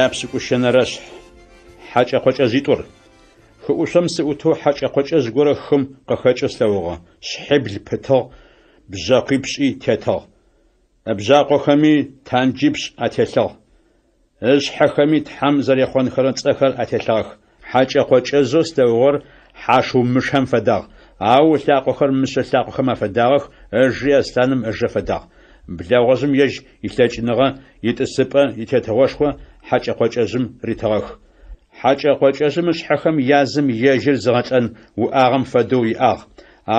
Япшӏыкӏущэнэрэшъхь. Хьакӏэ-къокӏэжъитӏур. Хы ӏушъом сыӏутэу хьэкӏэ-къокӏэжъ горэ хым къыхэкӏэу слъэгъугъэ, шъхьибл пытыгъ, бжъэкъуипшӏи тетыгъ. Ыбжъакъохэми танджипшӏ ателъыгъ. Ышъхьэхэми Тхьэм зэрехъонхэрэ цӏэхэр ателъыгъэх. Хьэкӏэ-къокӏэжъэу слъэгъугъэр хьашыумышэм фэдагъ, ау ылъакъохэр мышъэ лъакъохэм афэдагъэх, ыжи аслъаным ыжэ фэдагъ. Блэгъожъым ежь илъэкӏыныгъэ, итӏысыпӏэ, итетыгъошхо хьэкӏэ-къокӏэжъым ритыгъэх. Хьэкӏэ-къокӏэжъым ышъхьэхэм язым ежьыр зыгъэлӏэн уӏагъэм фэдэу иӏагъ,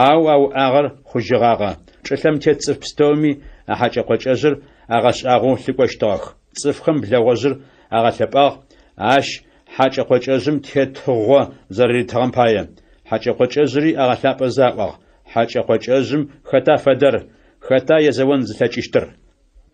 ау а уӏагъэр хъужьыгъагъэ. Чӏылъэм тет цӏыф пстэуми а хьэкӏэ-къокӏэжъыр агъэшӏагъоу лъыкӏощтыгъэх. Цӏыфхэм блэгъожъыр агъэлъэпӏагъ, ащ хьэкӏэ-къокӏэжъым тетыгъо зэрэритыгъэм пае. Хьэкӏэ-къокӏэжъыри агъэлъапӏэзэ аӏуагъ: Хьэкӏэ-къокӏэжъым хэта фэдэр, хэта езэон зылъэкӏыщтыр?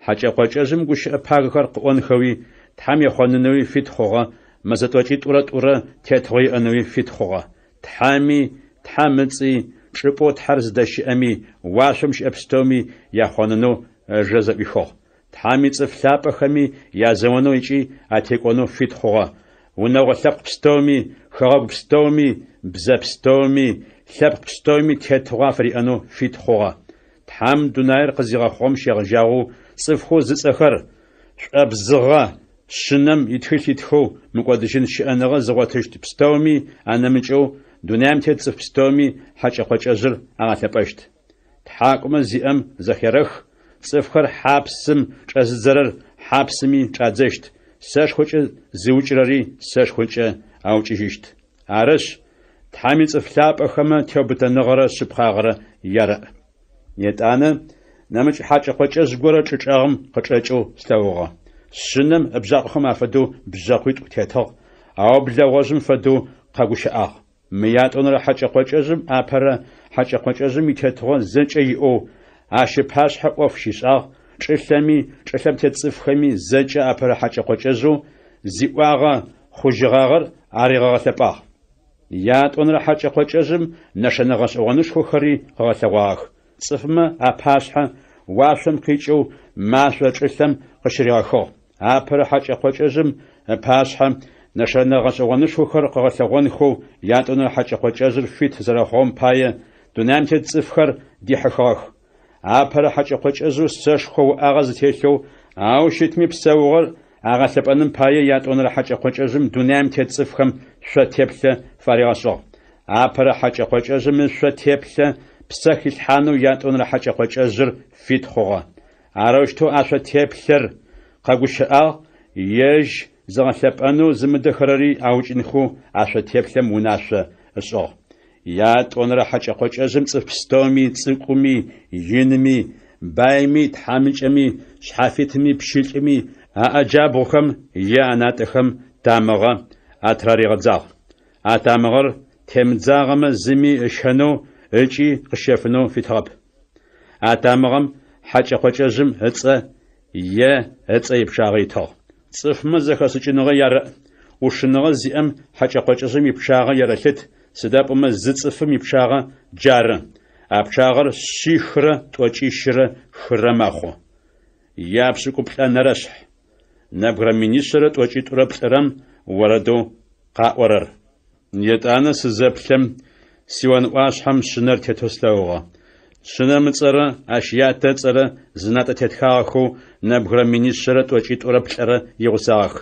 Хьэкӏэ-къокӏэжъым гущыӏэ пагэхэр къыӏонхэуи, Тхьэм ехъонынэуи фит хъугъэ, мэзэ тӏокӏитӏурэ тӏурэ тетыгъо иӏэнэуи фит хъугъэ. Тхьэми, Тхьэм ыцӏи, чӏыпӏэу Тхьэр зыдэщыӏэми, уашъом щыӏэ пстэуми яхъонынэу ыжэ зэӏуихыгъ. Тхьэм ицӏыф лъапӏэхэми язэонэу ыкӏи атекӏонэу фит хъугъэ. Унэгъо лъэпкъ пстэуми, хэгъэгу пстэуми, бзэ пстэуми, лъэпкъ пстэуми тетыгъо афыриӏэнэу фит хъугъэ. Тхьэм дунаир къызигъэхъугъэм щегъэжьагъэу цӏыфхэу зыцӏэхэр шӏуабзыгъэ Шъынэм итхылъ итхэу мыкӏодыжьын щыӏэныгъэ зыгъотыщт пстэуми анэмыкӏэу дунаим тет цӏыф пстэуми хьэкӏэ-къокӏэжъыр агъэлъэпӏэщт. Тхьакӏумэ зиӏэм зэхерэх, цӏыфхэр хьапсым чӏэзыдзэрэр хьапсыми чӏадзэщт, сэшхокӏэ зыукӏырэри сэшхокӏэ аукӏыжьыщт. Арышъ, Тхьэм ицӏыф лъапӏэхэмэ теубытэныгъэрэ шъыпкъагъэрэ ярэӏ. Етӏанэ нэмыкӏ хьакӏэ-къокӏэжъ горэ чӏы чӏэгъым къычӏэкӏэу слъэгъугъэ. Шъынэм ыбжъакъохэм афэдэу бжъэкъуитӏу тетыгъ, ау блэгъожъым фэдэу къэгущыӏагъ. Мы ятӏонэрэ хьэкӏэ-къокӏэжъым апэрэ хьэкӏэ-къокӏэжъым итетыгъо зэкӏэ иӏэу, ащ ыпашъхьэ ӏоф щишӏагъ, чӏылъэми, чӏылъэм тет цӏыфхэми зэкӏэ апэрэ хьэкӏэ-къокӏэжъэу зиӏуагъэ хъужьыгъагъэр аригъэгъэлъэпӏагъ. Ятӏонэрэ хьэкӏэ-къокӏэжъым нэшэнэ гъэшӏэгъонышхохэри къыгъэлъэгъуагъэх, цӏыфмэ апашъхьэ уашъом къикӏэу машӏо чӏылъэм къыщыригъэхыгъ. Апэрэ хьэкӏэ-къокӏэжъым ыпашъхьэ нэшэнэ гъэшӏэгъонышхохэр къыгъэлъэгъонхэу ятӏонэрэ хьэкӏэ-къокӏэжъыр фит зэрэхъугъэм пае дунаим тет цӏыфхэр дихьыхыгъэх. Апэрэ хьэкӏэ-къокӏэжъэу сэшхо уӏагъэ зытелъэу, ау щытми псэугъэр агъэлъэпӏэным пае ятӏонэрэ хьэкӏэ-къокӏэжъым дунаим тет цӏыфхэм шъо теплъэ фаригъэшӏыгъ. Апэрэ хьэкӏэ-къокӏэжъым ышъо теплъэ псэ хилъхьанэу ятӏонэрэ хьэкӏэ-къокӏэжъыр фит хъугъэ. Арэущтэу а шъо теплъэр къэгущыӏагъ, ежь зыгъэлъэпӏэнэу зымыдэхэрэри аукӏынхэу а шъо теплъэм унашъо ышӏыгъ. Ятӏонэрэ хьэкӏэ-къокӏэжъым цӏыф пстэуми, цӏыкӏуми, иными, байми, тхьамыкӏэми, шъхьафитми, пщылӏми аӏэ джабгъухэм е анатӏэхэм тамыгъэ атыраригъэдзагъ. А тамыгъэр темыдзагъэмэ зыми ыщэнэу ыкӏи къыщэфынэу фитыгъэп. А тамыгъэм хьэкӏэ-къокӏэжъым ыцӏэ е ыцӏэ ипчъагъэ итыгъ. Цӏыфмэ зэхэшӏыкӏыныгъэ ярэӏ, ӏушыныгъэ зиӏэм хьэкӏэ-къокӏэжъым ипчъагъэ ерэлъыт, сыда пӏомэ зы цӏыфым ипчъагъэ джары, а пчъагъэр шъихрэ тӏокӏищрэ хырэ мэхъу. Япшӏыкӏуплӏэнэрэшъхь. Нэбгырэ минишъэрэ тӏокӏитӏурэ плӏырэм орэдэу къаӏорэр. Етӏанэ сызэплъэм, Сион ӏуашъхьэм Шъынэр тетэу слъэгъугъэ. Шъынэм ыцӏэрэ ащ ятэ ыцӏэрэ зынатӏэ тетхагъэхэу нэбгырэ минишъэрэ тӏокӏитӏурэ плӏырэ игъусагъэх.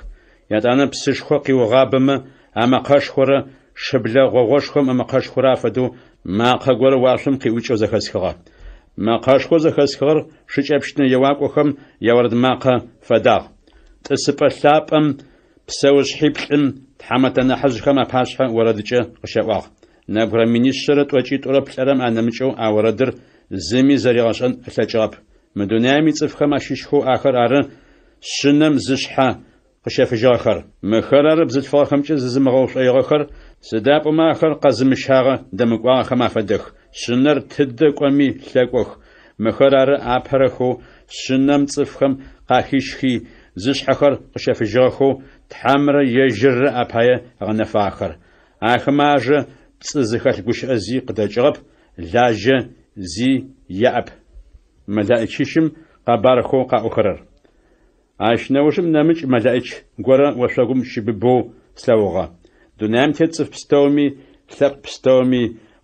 Етӏанэ псышхо къиугъабэмэ амэкъэшхорэ шыблэ гъогъошхом ымэкъэшхорэ афэдэу макъэ горэ уашъом къиӏукӏэу зэхэсхыгъэ. Мэкъэшхоу зэхэсхыгъэр шыкӏэпщынэ еуакӏохэм яорэд макъэ фэдагъ. Тӏысыпӏэ лъапӏэм, псэушъхьиплӏым, тхьамэтэ нахьыжъхэм апашъхьэ орэдыкӏэ къыщаӏуагъ. Нэбгырэ минишъэрэ тӏокӏитӏурэ плӏырэм анэмыкӏэу а орэдыр зыми зэригъэшӏэн ылъэкӏыгъэп. Мы дунаим ицӏыфхэм ащыщхэу ахэр ары Шъынэм зышъхьэ къыщэфыжьыгъэхэр. Мыхэр ары бзылъфыгъэхэмкӏэ зызымыгъэушӏоигъэхэр, сыда пӏомэ ахэр къэзымыщагъэ дэмыкӏуагъэхэм афэдэх. Шъынэр тыдэ кӏоми лъэкӏох. Мыхэр ары апэрэхэу Шъынэм цӏыфхэм къахищхи, зышъхьэхэр къыщэфыжьыгъэхэу Тхьэмрэ ежьыррэ апае ыгъэнэфагъэхэр. Ахэмэ ажэ пцӏы зыхэлъ гущыӏэ зи къыдэкӏыгъэп, лажьэ зи яӏэп. Мэлэӏичищым къэбархэу къаӏохэрэр. Ащ нэужым нэмыкӏ мэлэӏич горэ ошъогум щыбыбэу слъэгъугъэ. Дунаим тет цӏыф пстэуми, лъэпкъ пстэуми,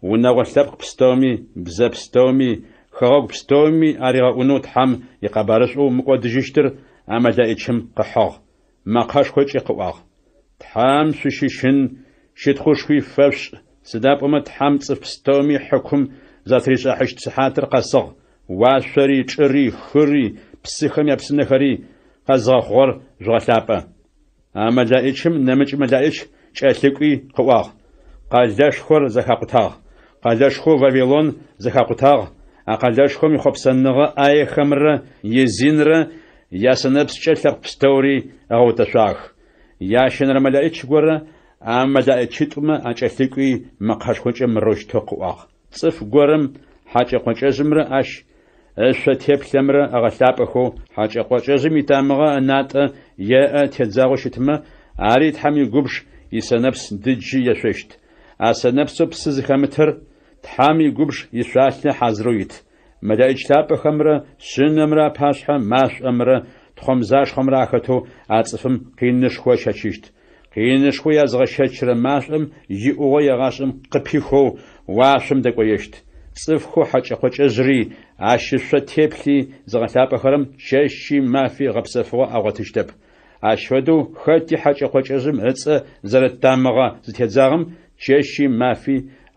унэгъо лъэпкъ пстэуми, бзэ пстэуми, хэгъэгу пстэуми аригъэӏунэу Тхьэм икъэбарышӏоу мыкӏодыжьыщтыр а мэлэӏичым къыхьыгъ, мэкъэшхокӏи къыӏуагъ. Тхьэм шъущыщын, щытхъушхуи фэшъушӏ, сыда пӏомэ Тхьэм цӏыф пстэуми хьыкум затыришӏыхьащт сыхьатыр къэсыгъ, уашъори, чӏыри, хыри, псыхэм япсынэхэри къэзыгъэхъугъэр жъугъэлъапӏэ. А мэлэӏичым нэмыкӏ мэлэӏич кӏэлъыкӏуи къыӏуагъ, Къэлэшхор зэхакъутагъ, къэлэшхоу Вавилон зэхакъутагъ, а къэлэшхом ихъопсэныгъэ ӏаехэмрэ изинрэ ясэнэпскӏэ лъэпкъ пстэури ыгъэутэшъуагъэх. Ящэнэрэ мэлэӏич горэ а мэлэӏичитӏумэ акӏэлъыкӏуи мэкъэшхокӏэ мырэущтэу къыӏуагъ, Цӏыф горэм хьакӏэ-къокӏэжъымрэ ащ ышъо теплъэмрэ ыгъэлъапӏэхэу, хьакӏэ-къокӏэжъым итамыгъэ ынатӏэ е ыӏэ тедзагъэу щытмэ, ари Тхьэм игубж исэнэпс дыджы ешъощт. А сэнэпсэу псы зыхэмытыр Тхьэм игубж ишъуалъэ хьазырэу ит. Мэлэӏич лъапӏэхэмрэ Шъынэмрэ апашъхьэ машӏомрэ тхъомзашхъомрэ ахэтэу а цӏыфым къинышхо ыщэчыщт. Къинышхо язгъэщэчырэ машӏом иӏугъо егъашӏэм къыпихэу уашъом дэкӏоещт. Цӏыфхэу хьэкӏэ-къокӏэжъри, ащ ышъо теплъи зыгъэлъапӏэхэрэм чэщи мафи гъэпсэфыгъо агъотыщтэп. Ащ фэдэу хэти хьэкӏэ-къокӏэжъым ыцӏэ зэрыт тамыгъэ зытедзагъэм чэщи мафи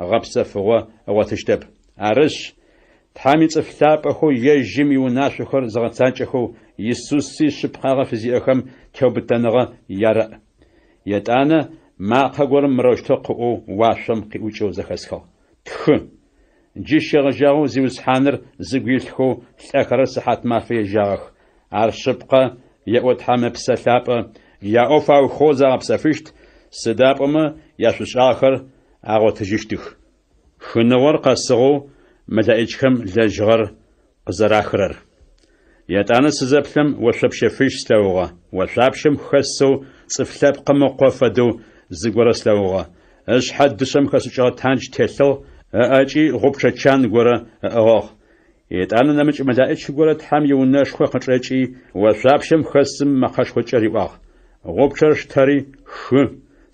гъэпсэфыгъо ыгъотыщтэп. Арышъ, Тхьэм ицӏыф лъапӏэхэу ежьым иунашъохэр зыгъэцакӏэхэу, Исуси шъыпкъагъэ фызиӏэхэм теубытэныгъэ ярэӏ. Етӏанэ макъэ горэм мырэущтэу къыӏоу уашъом къиӏукӏэу зэхэсхыгъ. Тхы! Джы щегъэжьагъэу Зиусхьаныр зыгу илъхэу лӏэхэрэр сыхьатмафэ ежьагъэх. Ар шъыпкъэ, еӏо Тхьэм Ыпсэ Лъапӏэ, яӏоф аухыгъэу загъэпсэфыщт, сыда пӏомэ яшӏушӏагъэхэр агъотыжьыщтых. Хыныгъор къэсыгъэу мэлэӏичхэм лэжьыгъэр къызэрахырэр. Етӏанэ сызэплъэм, ошъопщэ фыжь слъэгъугъэ. Ошъуапщэм хэсэу Цӏыф Лъэпкъым Ыкъо фэдэу зыгорэ слъэгъугъэ. Ышъхьэ дышъэм хэшӏыкӏыгъэ тандж телъыгъ, ыӏэкӏи гъупчъэ чан горэ ыӏыгъыгъ. Етӏанэ нэмыкӏ мэлэӏич горэ Тхьэм иунэшхо къычӏэкӏи, ошъуапщэм хэсым мэкъэшхокӏэ риӏуагъ, Гъупчъэр штэри, хы,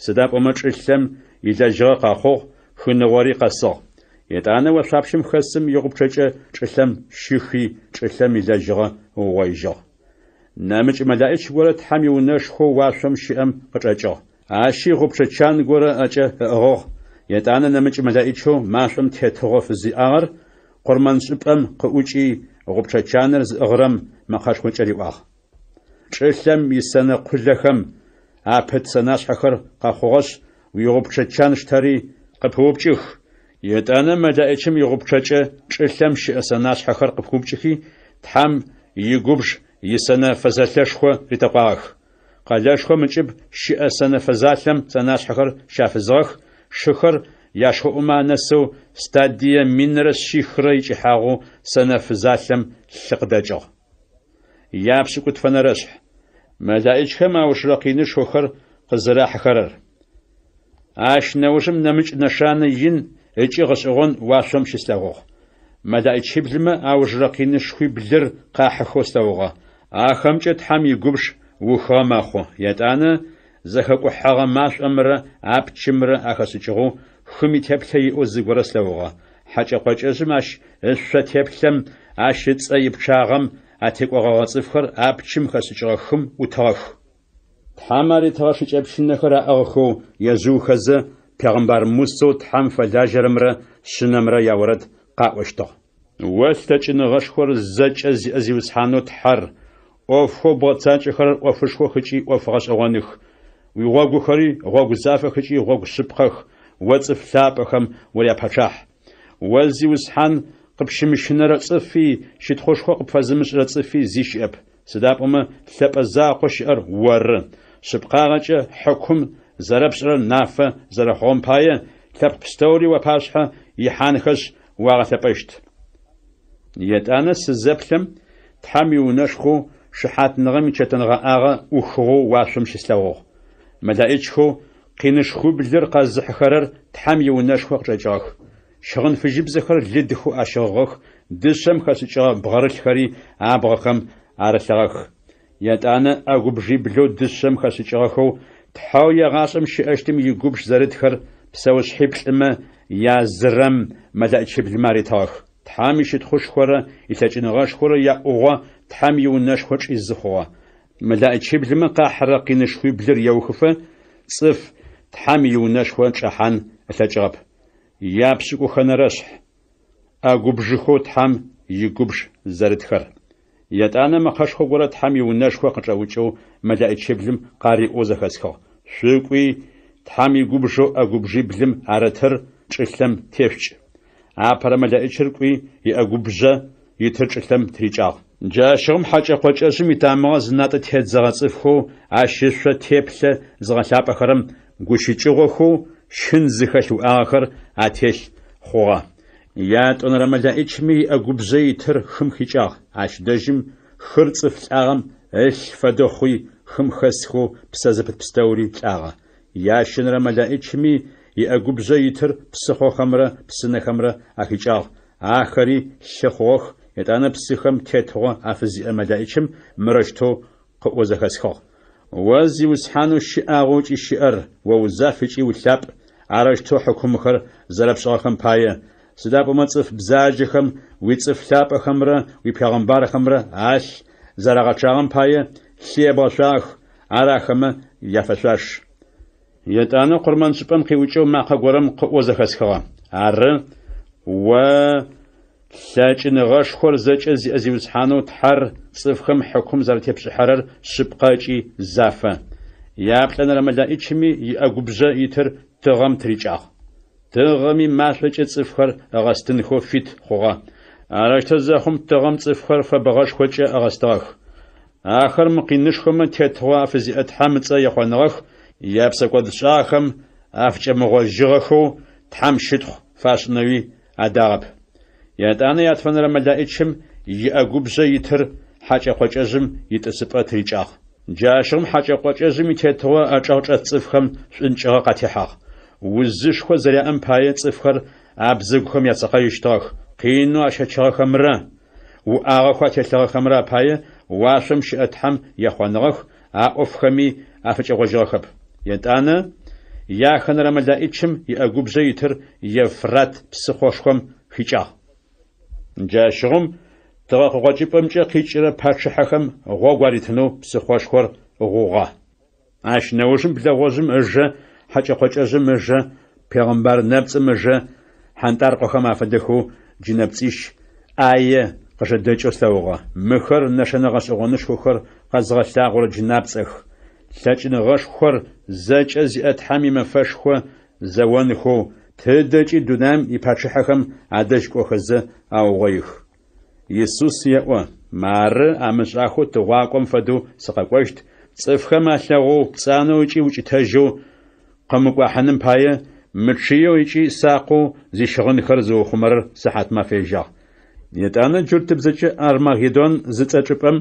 сыда пӏомэ чӏылъэм илэжьыгъэ къэхъугъ, хыныгъори къэсыгъ. Етӏанэ ошъуапщэм хэсым игъупчъэкӏэ чӏылъэм щихи, чӏылъэм илэжьыгъэ ыугъоижьыгъ. Нэмыкӏ мэлэӏич горэ Тхьэм иунэшхоу уашъом щыӏэм къычӏэкӏыгъ. Ащи гъупчъэ чан горэ ыӏэкӏэ ыӏыгъыгъ. Етӏанэ нэмыкӏ мэлэӏичэу машӏом тетыгъо фызиӏагъэр къурмэншӏыпӏэм къыӏукӏи, гъупчъэ чаныр зыӏыгъырэм мэкъэшхокӏэ риӏуагъ. Чӏылъэм исэнэ къулэхэм апыт сэнашъхьэхэр къэхъугъэшъ, уигъупчъэ чан штэри, къыпыупкӏых. Етӏанэ мэлэӏичым игъупчъэкӏэ чӏылъэм щыӏэ сэнашъхьэхэр къыпыупкӏыхи, Тхьэм игубж исэнэ фэзэлъэшхо ритэкъуагъэх. Къэлэшхом ыкӏыб щыӏэ сэнэ фэзалъэм сэнашъхьэхэр щафызыгъэх, шыхэр яшхоӏумэ анэсэу стадие минрэ шъихрэ икӏыхьагъэу сэнэ фызалъэм лъы къыдэкӏыгъ. Япшӏыкӏутфэнэрэшъхь. Мэлаӏичхэм аужырэ къинышхохэр къызэрахьыхэрэр. Ащ нэужым нэмыкӏ нэшанэ ин ыкӏи гъэшӏэгъон уашъом щыслъэгъугъ. Мэлаӏичиблымэ аужырэ къинышхуиблыр къахьыхэу слъэгъугъэ. Ахэмкӏэ Тхьэм игубж ухыгъэ мэхъу. Етӏанэ зэхэкӏухьэгъэ машӏомрэ апчымрэ ахэшӏыкӏыгъэу хым итеплъэ иӏэу зыгорэ слъэгъугъэ. Хьэкӏэ-къокӏэжъым ащ ышъо теплъэм, ащ ыцӏэ ипчъагъэм атекӏогъэгъэ цӏыфхэр апчым хэшӏыкӏыгъэ хым ӏутыгъэх. Тхьэм аритыгъэ шыкӏэпщынэхэр аӏыгъхэу ежъыухэзэ, пегъымбар Мусэу Тхьэм фэлажьэрэмрэ Шъынэмрэ яорэд къаӏощтыгъ. О лъэкӏыныгъэшхор зэкӏэ зиӏэ Зиусхьанэу Тхьэр, ӏофхэу бгъэцакӏэхэрэр ӏофышхох ыкӏи ӏоф гъэшӏэгъоных. Уигъогухэри гъогу зафэх ыкӏи гъогу шъыпкъэх, о цӏыф лъапӏэхэм уряпэчъахь. О Зиусхьан, къыпщымыщынэрэ цӏыфи, щытхъушхо къыпфэзымышӏырэ цӏыфи зи щыӏэп. Сыда пӏомэ лъэпӏэ закъоу щыӏэр Оры, шъыпкъагъэкӏэ хьыкум зэрэпшӏырэр нафэ зэрэхъугъэм пае, лъэпкъ пстэури уапашъхьэ ихьанхэшъ, уагъэлъэпӏэщт. Етӏанэ сызэплъэм, Тхьэм иунэшхоу шыхьатныгъэм ичэтэнгъэӏагъэ ӏухыгъэу уашъом щыслъэгъугъ. Мэлэӏичхэу къинышхуиблыр къэзыхьыхэрэр Тхьэм иунэшхо къычӏэкӏыгъэх. Щыгъын фыжьыбзэхэр лыдхэу ащыгъыгъэх, дышъэм хэшӏыкӏыгъэ бгъэрылъхэри абгъэхэм арылъыгъэх. Етӏанэ ӏэгубжъиблэу дышъэм хэшӏыкӏыгъэхэу Тхьэу егъашӏэм щыӏэщтым игубж зэрытхэр псэушъхьиплӏымэ язырэм мэлэӏичиблымэ аритыгъэх. Тхьэм ищытхъушхорэ илъэкӏыныгъэшхорэ яӏугъо Тхьэм иунэшхо чӏизы хъугъэ. Мэлэӏичиблымэ къахьырэ къинышхуиблыр еухыфэ, цӏыф Тхьэм иунэшхо чӏэхьан ылъэкӏыгъэп. Япшӏыкӏухэнэрэшъхь ӏэгубжъэхэу Тхьэм игубж зэрытхэр. Етӏанэ мэкъэшхо горэ Тхьэм иунэшхо къычӏэӏукӏэу мэлэӏичиблым къариӏоу зэхэсхыгъ: Шъукӏуи, Тхьэм игубжэу ӏэгубжъиблым арытыр чӏылъэм тешъукӏ. Апэрэ мэлэӏичыр кӏуи, иӏэгубжъэ итыр чӏылъэм тырикӏагъ. Джащыгъум хьэкӏэ-къокӏэжъым итамыгъэ зынатӏэ тедзэгъэ цӏыфхэу ащ ышъо теплъэ зыгъэлъапӏэхэрэм гущыкӏыгъохэу щын зыхэлъ уӏагъэхэр ателъ хъугъэ. Ятӏонэрэ мэлэӏичми иӏэгубжъэ итыр хым хикӏагъ. Ащ дэжьым хыр цӏыф лӏагъэм ылъ фэдэу хъуи, хым хэсхэу псэ зыпыт пстэури лӏагъэ. Ящэнэрэ мэлэӏичми иӏэгубжъэ итыр псыхъохэмрэ псынэхэмрэ ахикӏагъ, ахэри лъы хъугъэх, етӏанэ псыхэм тетыгъо афызиӏэ мэлэӏичым мырэущтэу къыӏоу зэхэсхыгъ. О Зиусхьанэу щыӏагъэу ыкӏи щыӏэр, о узаф ыкӏи улъапӏ, арэущтэу хьыкумхэр зэрэпшӏыгъэхэм пае, сыда пӏомэ цӏыф бзаджэхэм уицӏыф лъапӏэхэмрэ уипегъэмбархэмрэ алъ зэрагъэчъагъэм пае лъы ебгъэшъуагъэх, ар ахэмэ яфэшъуаш. Етӏанэ къурмэншӏыпӏэм къиӏукӏэу макъэ горэм къыӏоу зэхэсхыгъэ. Ары, о лъэкӏыныгъэшхор зэкӏэ зиӏэ Зиусхьанэу Тхьэр цӏыфхэм хьыкум зэрэтепшӏыхьэрэр шъыпкъэ ыкӏи зафэ. Яплӏэнэрэ мэлэӏичми иӏэгубжъэ итыр тыгъэм тырикӏагъ. Тыгъэми машӏокӏэ цӏыфхэр ыгъэстынхэу фит хъугъэ. Арэущтэу зэхъум тыгъэм цӏыфхэр фэбэгъэшхокӏэ ыгъэстыгъэх. Ахэр мы къинышхомэ тетыгъо афызиӏэ Тхьэм ыцӏэ ехъоныгъэх, япсэкӏодшӏагъэхэм афыкӏэмыгъожьыгъэхэу Тхьэм щытхъу фашӏынэуи адагъэп. Етӏанэ ятфэнэрэ мэлэӏичым иӏэгубжъэ итыр хьакӏэ-къокӏэжъым итӏысыпӏэ тырикӏагъ. Джащыгъум хьакӏэ-къокӏэжъым итетыгъо ычӏэгъ чӏэт цӏыфхэм шӏункӏыгъэ къатехьагъ. Узышхо зэряӏэм пае цӏыфхэр абзэгухэм яцэкъэжьыщтыгъэх, къинэу ащэчыгъэхэмрэ уӏагъэхэу ателъыгъэхэмрэ апае уашъом щыӏэ Тхьэм ехъоныгъэх, а ӏофхэми афыкӏэгъожьыгъэхэп. Етӏанэ яхэнэрэ мэлэӏичым иӏэгубжъэ итыр Евфрат псыхъошхом хикӏагъ. Джащыгъум тыгъэ къыкъокӏыпӏэмкӏэ къикӏырэ пачъыхьэхэм гъогу аритынэу псыхъошхор гъугъэ. Ащ нэужым блэгъожъым ыжэ, хьэкӏэ-къокӏэжъым ыжэ, пегъэмбар нэпцӏым ыжэ, хьантӏаркъохэм афэдэхэу джынэпцӏищ ӏае къыжэдэкӏэу слъэгъугъэ. Мыхэр нэшэнэ гъэшӏэгъонышхохэр къэзыгъэлъагъорэ джынапцӏэх. Лъэкӏыныгъэшхор зэкӏэ зиӏэ Тхьэм имэфэшхо зэонхэу, тыдэкӏи дунаим ипачъыхьэхэм адэжь кӏохэзэ аугъоих. Исус еӏо, Мары, амышӏахэу тыгъуакӏом фэдэу сыкъэкӏощт, цӏыфхэм алъэгъоу, пцӏанэу ыкӏи укӏытэжьэу къымыкӏуахьыным пае, мычъыеу ыкӏи сакъэу зищыгъынхэр зыухъумэрэр сыхьатмафэ ежьагъ. Етӏанэ джуртыбзэкӏэ Армагеддон зыцӏэ чӏыпӏэм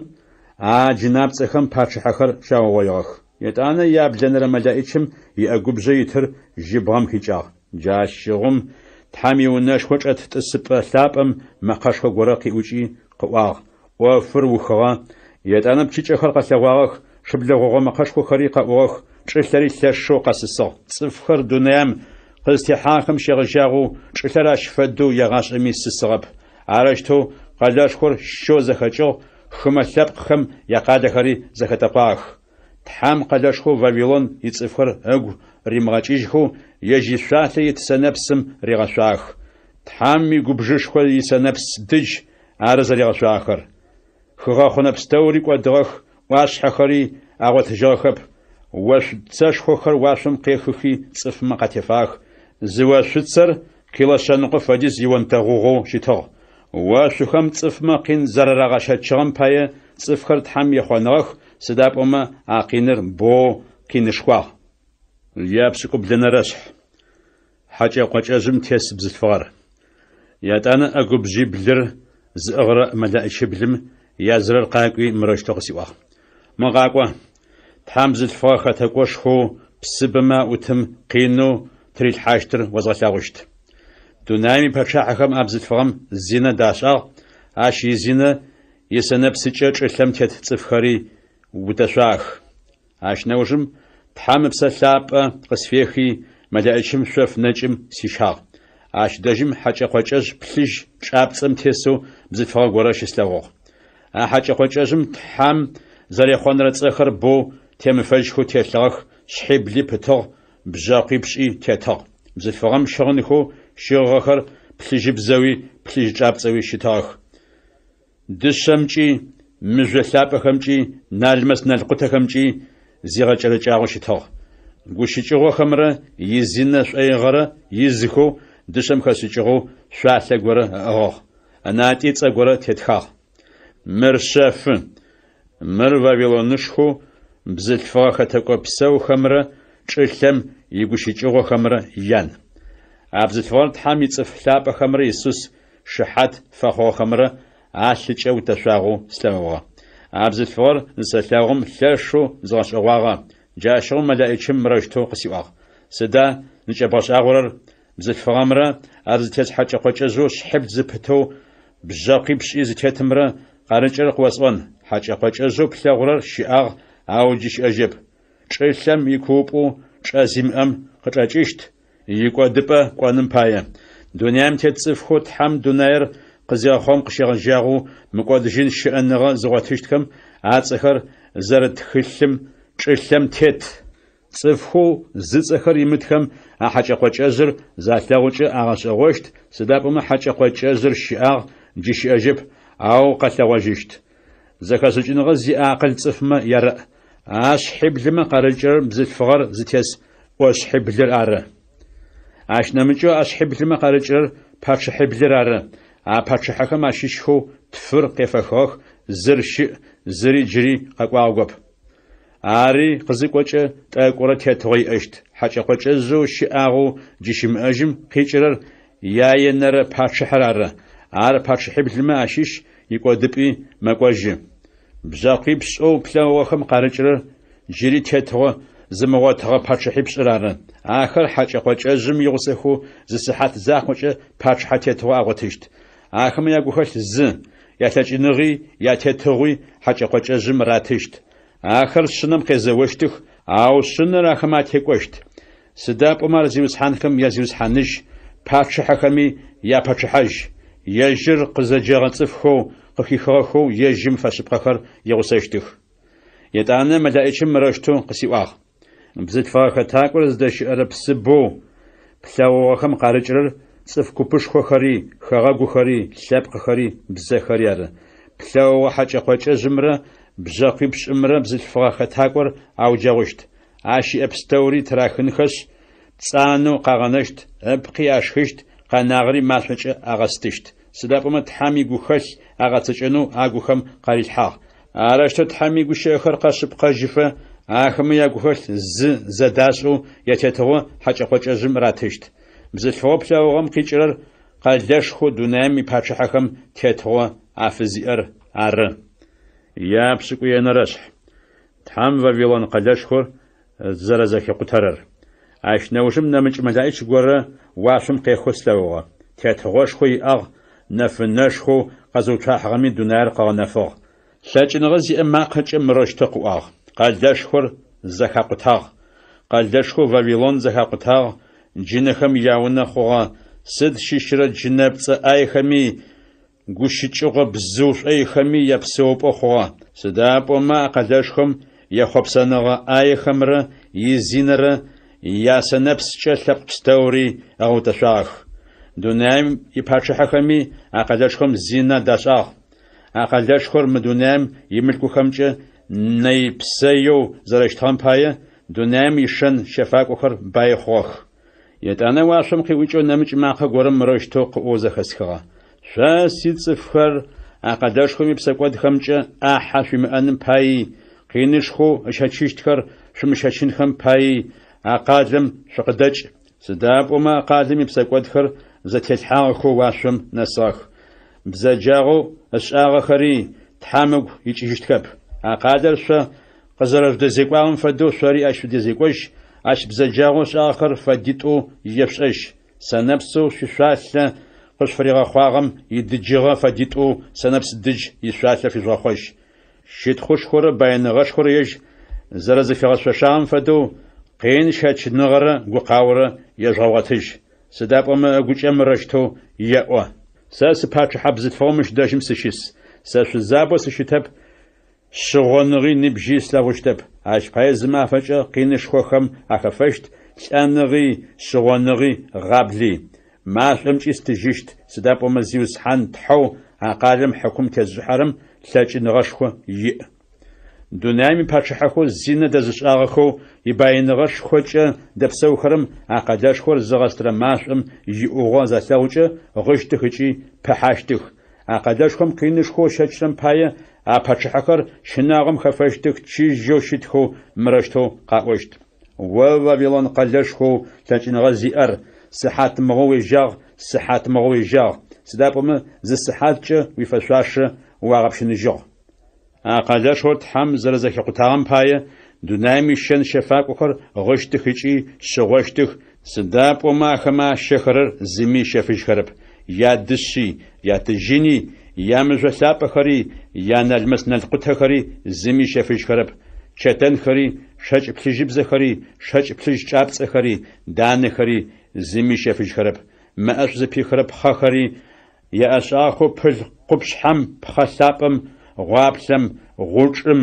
а джынапцӏэхэм пачъыхьэхэр щаугъоигъэх. Етӏанэ яблэнэрэ мэлэӏичым иӏэгубжъэ итыр жьыбгъэм хикӏагъ. Джащыгъум Тхьэм иунэшхо чӏэт тӏысыпӏэ лъапӏэм мэкъэшхо горэ къиӏукӏи къыӏуагъ, ӏофыр ухыгъэ. Етӏанэ пчыкӏэхэр къэлъэгъуагъэх, шыблэ гъогъо мэкъэшхохэри къэӏугъэх, чӏылъэри лъэшэу къэсысыгъ. Цӏыфхэр дунаим къызтехьагъэхэм щегъэжьагъэу чӏылъэр ащ фэдэу егъашӏэми сысыгъэп. Арэущтэу къэлэшхор щэу зэхэкӏыгъ, хымэ лъэпкъхэм якъалэхэри зэхэтэкъуагъэх. Тхьэм къэлэшхоу Вавилон ицӏыфхэр ыгу римыгъэкӏыжьхэу ежь ишъуалъэ ит сэнэпсым ригъэшъуагъэх. Тхьэм игубжышхо исэнэпс дыдж ары зэригъэшъуагъэхэр. Хыгъэхъунэ пстэури кӏодыгъэх, ӏуашъхьэхэри агъотыжьыгъэхэп. Ошъуцэшхохэр уашъом къехыхи цӏыфмэ къатефагъэх. Зы ошъуцэр кило шъэныкъо фэдиз ионтэгъугъэу щытыгъ. Ошъухэм цӏыфмэ къин зэрарагъэщэчыгъэм пае цӏыфхэр Тхьэм ехъоныгъэх, сыда пӏомэ а къиныр боу къинышхуагъ. Япшӏыкӏублэнэрэшъхь. Хьэкӏэ-къокӏэжъым тес бзылъфыгъэр. Етӏанэ ӏэгубжъиблыр зыӏыгъырэ мэлэӏичиблым язырэр къакӏуи мырэущтэу къысиӏуагъ: Мо къакӏо, Тхьэм бзылъфыгъэ хэтэкӏошхоу псыбэмэ аӏутым къинэу тырилъхьащтыр озгъэлъэгъущт. Дунаим ипэчъахьэхэм а бзылъфыгъэм зинэ дашӏагъ, ащ изинэ исэнэпсыкӏэ чӏылъэм тет цӏыфхэри утэшъуагъэх. Ащ нэужым Тхьэм Ыпсэ Лъапӏэ къысфехи, мэлэӏичым шъоф нэкӏым сищагъ. Ащ дэжьым хьэкӏэ-къокӏэжъ плъыжь чӏапцӏэм тесэу бзылъфыгъэ горэ щыслъэгъугъ. А хьэкӏэ-къокӏэжъым Тхьэм зэрехъонрэ цӏэхэр боу темыфэжьхэу телъыгъэх, шъхьибли пытыгъ, бжъэкъуипшӏи тетыгъ. Бзылъфыгъэм щыгъынхэу щыгъыгъэхэр плъыжьыбзэуи плъыжь чӏапцӏэуи щытыгъэх. Дышъэмкӏи, мыжъо лъапӏэхэмкӏи, налмэс-налкъутэхэмкӏи зигъэкӏэрэкӏагъэу щытыгъ. Гущыкӏыгъохэмрэ изинэ шӏоигъэрэ изхэу дышъэм хэшӏыкӏыгъэу шъуалъэ горэ ыӏыгъыгъ. Ынатӏи цӏэ горэ тетхагъ. Мыр шъэфы. Мыр Вавилонышхоу бзылъфыгъэ хэтэкӏо псэухэмрэ чӏылъэм игущыкӏыгъохэмрэ ян. А бзылъфыгъэр Тхьэм ицӏыф лъапӏэхэмрэ Исус шыхьат фэхъугъэхэмрэ алъыкӏэ утэшъуагъэу слъэгъугъэ. А бзылъфыгъэр зысэлъэгъум лъэшэу згъэшӏэгъуагъэ, джащыгъум мэлэӏичым мырэущтэу къысиӏуагъ, Сыда зыкӏэбгъэшӏагъорэр? Бзылъфыгъэмрэ ар зытес хьэкӏэ-къокӏэжъэу шъхьибл зыпытэу бжъэкъуипшӏи зытетымрэ къарыкӏырэр къыосӏон, хьэкӏэ-къокӏэжъэу плъэгъурэр щыӏагъ, ау джы щыӏэжьэп. Чӏылъэм икуупӏэу чӏэ зимыӏэм къычӏэкӏыщт, икӏодыпӏэ кӏоным пае. Дунаим тет цӏыфхэу Тхьэм дунаир къызегъэхъум къыщегъэжьагъэу мыкӏодыжьын щыӏэныгъэ зыгъотыщтхэм ацӏэхэр зэрыт тхылъым чӏылъэм тет. Цӏыфхэу зыцӏэхэр имытхэм а хьэкӏэ-къокӏэжъыр залъэгъукӏэ агъэшӏэгъощт, сыда пӏомэ хьэкӏэ-къокӏэжъыр щыӏагъ, джы щыӏэжьэп, ау къэлъэгъожьыщт. Зэхэшӏыкӏыныгъэ зиӏэ акъыл цӏыфмэ ярэӏ. А шъхьиблымэ къарыкӏырэр бзылъфыгъэр зытес ӏошъхьиблыр ары. Ащ нэмыкӏэу а шъхьиблымэ къарыкӏырэр пачъыхьиблыр ары. А пачъыхьэхэм ащыщхэу тфыр къефэхыгъэх, зыр щыӏ, зыри джыри къэкӏуагъэгоп. Ари къызыкӏокӏэ тӏэкӏурэ тетыгъо иӏэщт. Хьэкӏэ-къокӏэжъэу щыӏагъэу джы щымыӏэжьым къикӏырэр яенэрэ пачъыхьэр ары. Ар пачъыхьиблымэ ащыщ, икӏодыпӏи мэкӏожьы. Бжъэкъуипшӏэу плъэгъугъэхэм къарыкӏырэр джыри тетыгъо зымыгъотыгъэ пачъыхьипшӏыр ары. Ахэр хьэкӏэ-къокӏэжъым игъусэхэу зы сыхьат закъокӏэ пачъыхьэ тетыгъо агъотыщт. Ахэмэ ягухэлъ зы, ялъэкӏыныгъи ятетыгъуи хьэкӏэ-къокӏэжъым ратыщт. Ахэр Шъынэм къезэощтых, ау Шъынэр ахэмэ атекӏощт. Сыда пӏомэ ар зиусхьанхэм я Зиусхьаныжь, пачъыхьэхэми япачъыхьэжь. Ежьыр къызэджэгъэ цӏыфхэу къыхихыгъэхэу ежьым фэшъыпкъэхэр игъусэщтых. Етӏанэ мэлэӏичым мырэущтэу къысиӏуагъ, Бзылъфыгъэ хэтакӏор зыдэщыӏэрэ псыбэу плъэгъугъэхэм къарыкӏырэр цӏыф купышхохэри, хэгъэгухэри, лъэпкъхэри, бзэхэри ары. Плъэгъугъэ хьэкӏэ-къокӏэжъымрэ бжъэкъуипшӏымрэ бзылъфыгъэ хэтакӏор ауджэгъущт. Ащ иӏэ пстэури тырахынхэшъ, пцӏанэу къагъэнэщт, ыпкъи ашхыщт, къэнагъэри машӏокӏэ агъэстыщт. Сыда пӏомэ Тхьэм игухэлъ агъэцэкӏэнэу агухэм къарилъхьагъ. Арэущтэу Тхьэм игущыӏэхэр къэшъыпкъэжьыфэ, ахэмэ ягухэлъ зы зэдашӏэу ятетыгъо хьэкӏэ-къокӏэжъым ратыщт. Бзылъфыгъэу плъэгъугъэм къикӏырэр къэлэшхоу дунаим ипачъыхьэхэм тетыгъо афызиӏэр ары. Япшӏыкӏуенэрэшъхь. Тхьэм Вавилон къэлэшхор зэрэзэхикъутэрэр. Ащ нэужым нэмыкӏ мэлэӏич горэ уашъом къехэу слъэгъугъэ. Тетыгъошхо иӏагъ, нэфынэшхоу къэзыуцуахьыгъэми дунаир къыгъэнэфыгъ. Лъэкӏыныгъэ зиӏэ макъэкӏэ мырэущтэу къыӏуагъ: Къэлэшхор зэхакъутагъ! Къэлэшхоу Вавилон зэхакъутагъ, джынэхэм яунэ хъугъэ, сыд щыщрэ джынэпцӏэ ӏайхэми, гущыкӏыгъо бзыу шӏойхэми япсэупӏэу хъугъэ, сыда пӏомэ а къэлэшхом ехъопсэныгъэ ӏаехэмрэ изинэрэ ясэнэпскӏэ лъэпкъ пстэури ыгъэутэшъуагъэх. Дунаим ипачъыхьэхэми а къэлэшхом зинэ дашӏагъ. А къэлэшхор мы дунаим имылъкухэмкӏэ нэй-псэеу зэрэщытыгъэм пае, дунаим ишэн щэфакӏохэр баи хъугъэх. Етӏанэ уашъом къиӏукӏэу нэмыкӏ макъэ горэм мырэущтэу къыӏоу зэхэсхыгъэ: Шъо, сицӏыфхэр, а къэлэшхом ипсэкӏодхэмкӏэ ӏахьэ шъуимыӏэным паий, къинышхоу ыщэчыщтхэр шъумыщэчынхэм паий а къалэм шъукъыдэкӏ, сыда пӏомэ а къалэм ипсэкӏодхэр зэтелъхьагъэхэу уашъом нэсыгъэх. Бзэджагъэу ышӏагъэхэри Тхьэм ыгу икӏыжьыщтхэп. А къалэр шъо къызэрэжъудэзекӏуагъэм фэдэу шъори ащ шъудэзекӏожь, ащ бзэджагъэу ышӏагъэхэр фэдитӏоу ешъушӏэжь. Сэнэпсэу шъуишъуалъэ къышъуфыригъэхъуагъэм идыджыгъэ фэдитӏоу сэнэпс дыдж ишъуалъэ фижъугъэхъожь. Щытхъушхорэ баиныгъэшхорэ ежь зэрэзыфигъэшъошагъэм фэдэу, къин щэчыныгъэрэ гукъаорэ ежъугъэгъотыжь. Сыда пӏомэ ыгукӏэ мырэущтэу еӏо. Сэ сыпачъыхьэ бзылъфыгъэу мыщ дэжьым сыщыс. Сэ шъузабэу сыщытэп, шъыгъоныгъи ныбжьи слъэгъущтэп. Ащ пае зы мафэкӏэ къинышхохэм ахэфэщт, лӏэныгъи, шъыгъоныгъи, гъабли. Машӏомкӏи стыжьыщт, сыда пӏомэ Зиусхьан Тхьэу а къалэм хьыкум тезышӏыхьэрэм лъэкӏыныгъэшхо иӏ. Дунаим ипачъыхьэхэу зинэ дэзышӏагъэхэу ибаиныгъэшхокӏэ дэпсэухэрэм а къэлэшхор зыгъэстырэ машӏом иӏугъо залъэгъукӏэ гъыщтых ыкӏи пыхьащтых. А къэлэшхом къинышхоу ыщэчрэм пае а пачъыхьэхэр щынагъом хэфэщтых, чыжьэу щытхэу мырэущтэу къаӏощт. О Вавилон къэлэшхоу лъэкӏыныгъэ зиӏэр, сыхьатмыгъо уежьагъ, сыхьатмыгъо уежьагъ, сыда пӏомэ зы сыхьаткӏэ уифэшъуашэ уагъэпщыныжьыгъ. А къэлэшхор Тхьэм зэрэзэхикъутагъэм пае, дунаим ищэн щэфакӏохэр гъыщтых ыкӏи шъыгъощтых, сыда пӏомэ ахэмэ ащэхэрэр зыми ыщэфыжьхэрэп, ядышъи, ятыжьыни, ямыжъо лъапӏэхэри, яналмэс-налкъутэхэри зыми ыщэфыжьхэрэп, чэтэнхэри, шэкӏ плъыжьыбзэхэри, шэкӏ плъыжь чӏапцӏэхэри, данэхэри зыми ыщэфыжьхэрэп, мэӏэшӏу зыпихырэ пхъэхэри, яӏэшӏагъэхэу пыл къупшъхьэм, пхъэ лъапӏэм, гъуаплъэм, гъучӏым,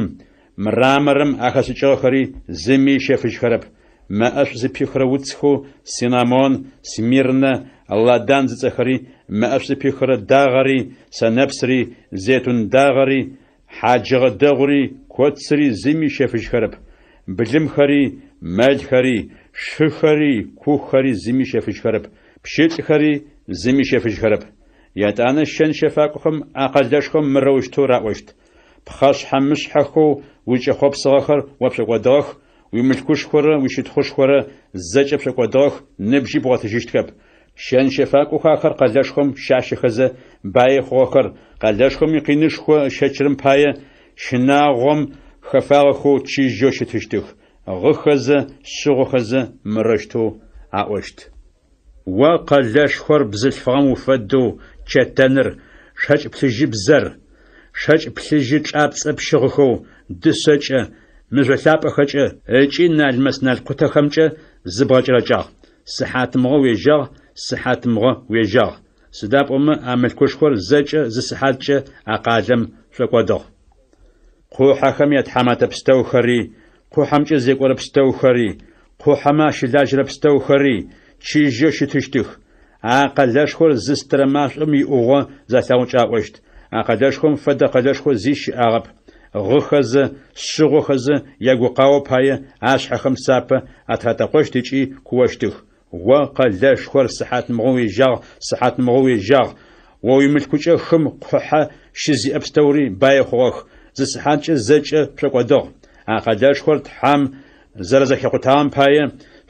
мраморым ахэшӏыкӏыгъэхэри зыми ыщэфыжьхэрэп, мэӏэшӏу зыпихырэ уцхэу циннамон, смирнэ, ладан зыцӏэхэри, мэӏэшӏу зыпихырэ дагъэри, сэнэпсри, зейтун дагъэри, хьаджыгъэ дэгъури, коцыри зыми ыщэфыжьхэрэп, былымхэри, мэлхэри, шыхэри, кухэри зыми ыщэфыжьхэрэп, пщылӏхэри зыми ыщэфыжьхэрэп. Етӏанэ щэн-щэфакӏохэм а къэлэшхом мырэущтэу раӏощт: Пхъэшъхьэ-мышъхьэхэу узкӏэхъопсыгъэхэр о пшӏокӏодыгъэх, уимылъкушхорэ уищытхъушхорэ зэкӏэ пшӏокӏодыгъэх, ныбжьи бгъотыжьыщтхэп. Щэн-щэфакӏохэу ахэр къэлэшхом щащэхэзэ баи хъугъэхэр, къэлэшхом икъинышхо ыщэчырэм пае, щынагъом хэфагъэхэу чыжьэу щытыщтых, гъыхэзэ, шъыгъохэзэ мырэущтэу аӏощт. О къэлэшхор бзылъфыгъэм уфэдэу чэтэныр, шэкӏ плъыжьыбзэр, шэкӏ плъыжьы чӏапцӏэ пщыгъыхэу, дышъэкӏэ, мыжъо лъапӏэхэкӏэ ыкӏи налмэс-налкъутэхэмкӏэ зыбгъэкӏэрэкӏагъ. Сыхьатмыгъо уежьагъ, сыхьатмыгъо уежьагъ! Сыда пӏомэ а мылъкушхор зэкӏэ зы сыхьаткӏэ а къалэм шӏокӏодыгъ. Къухьэхэм ятхьаматэ пстэухэри, къухьэмкӏэ зекӏорэ пстэухэри, къухьэмэ ащылажьэрэ пстэухэри чыжьэу щытыщтых. А къэлэшхор зыстырэ машӏом иӏугъо залъэгъукӏэ аӏощт: А къэлэшхом фэдэ къэлэшхо зи щыӏагъэп. Гъыхэзэ, шъыгъохэзэ ягукъао пае ашъхьэхэм сапэ атыратэкъощт ыкӏи куощтых. О къэлэшхор, сыхьатмыгъо уежьагъ, сыхьатмыгъо уежьагъ! О уимылъкукӏэ хым къухьэ щызиӏэ пстэури баи хъугъэх, зы сыхьаткӏэ зэкӏэ пшӏокӏодыгъ. А къэлэшхор Тхьэм зэрэзэхикъутагъэм пае,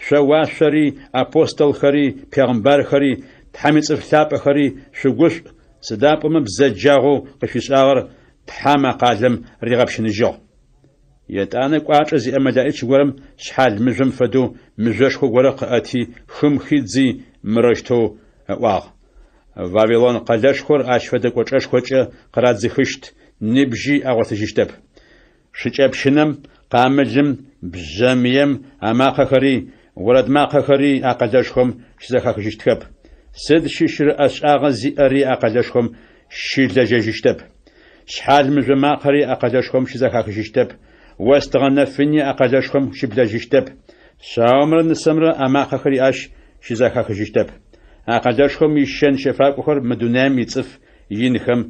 шъо уашъори, апостолхэри, пегъымбархэри, Тхьэм ицӏыф лъапӏэхэри шъугушӏу, сыда пӏомэ бзэджагъэу къышъуишӏагъэр Тхьэм а къалэм ригъэпщыныжьыгъ. Етӏанэ кӏуачӏэ зиӏэ мэлэӏич горэм шъхьал мыжъом фэдэу мыжъошхо горэ къыӏэти, хым хидзи, мырэущтэу ыӏуагъ, Вавилон къэлэшхор ащ фэдэ кӏочӏэшхокӏэ къырадзыхыщт, ныбжьи агъотыжьыщтэп. Шыкӏэпщынэм, къамылым, бжъэмыем амакъэхэри, орэд макъэхэри а къэлэшхом щызэхахыжьыщтхэп. Сыд щыщырэ ӏэшӏагъэ зиӏэри а къэлэшхом щылэжьэжьыщтэп. Шъхьал мыжъо макъэри а къэлэшхом щызэхахыжьыщтэп, остыгъэ нэфыни а къэлэшхом щыблэжьыщтэп, шъаомрэ нысэмрэ амакъэхэри ащ щызэхахыжьыщтэп. А къэлэшхом ищэн-щэфакӏохэр мы дунаим ицӏыф инхэм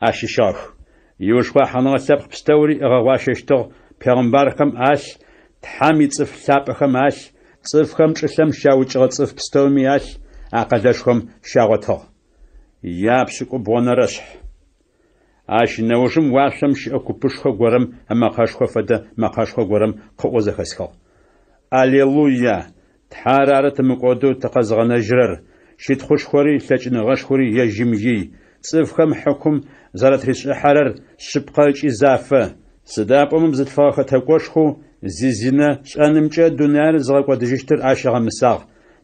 ащыщыгъэх. Иушхъуахьыныгъэ лъэпкъ пстэури ыгъэгъуащэщтыгъ, пегъымбархэм алъ, Тхьэм ицӏыф лъапӏэхэм алъ, цӏыфхэм чӏылъэм щаукӏыгъэ цӏыф пстэуми алъ а къэлэшхом щагъотыгъ. Япшӏыкӏубгъонэрэшъхь. Ащ нэужым уашъом щыӏэ купышхо горэм ымэкъэшхо фэдэ мэкъэшхо горэм къыӏоу зэхэсхыгъ. Алелуя! Тхьэр ары тымыкӏодэу тыкъэзыгъэнэжьырэр, щытхъушхори лъэкӏыныгъэшхори ежьым ий, цӏыфхэм хьыкум зэратришӏыхьэрэр шъыпкъэ ыкӏи зафэ, сыда пӏомэ бзылъфыгъэ хэтэкӏошхоу зизинэ шӏэнымкӏэ дунаир зыгъэкӏодыжьыщтыр ащ ыгъэмысагъ,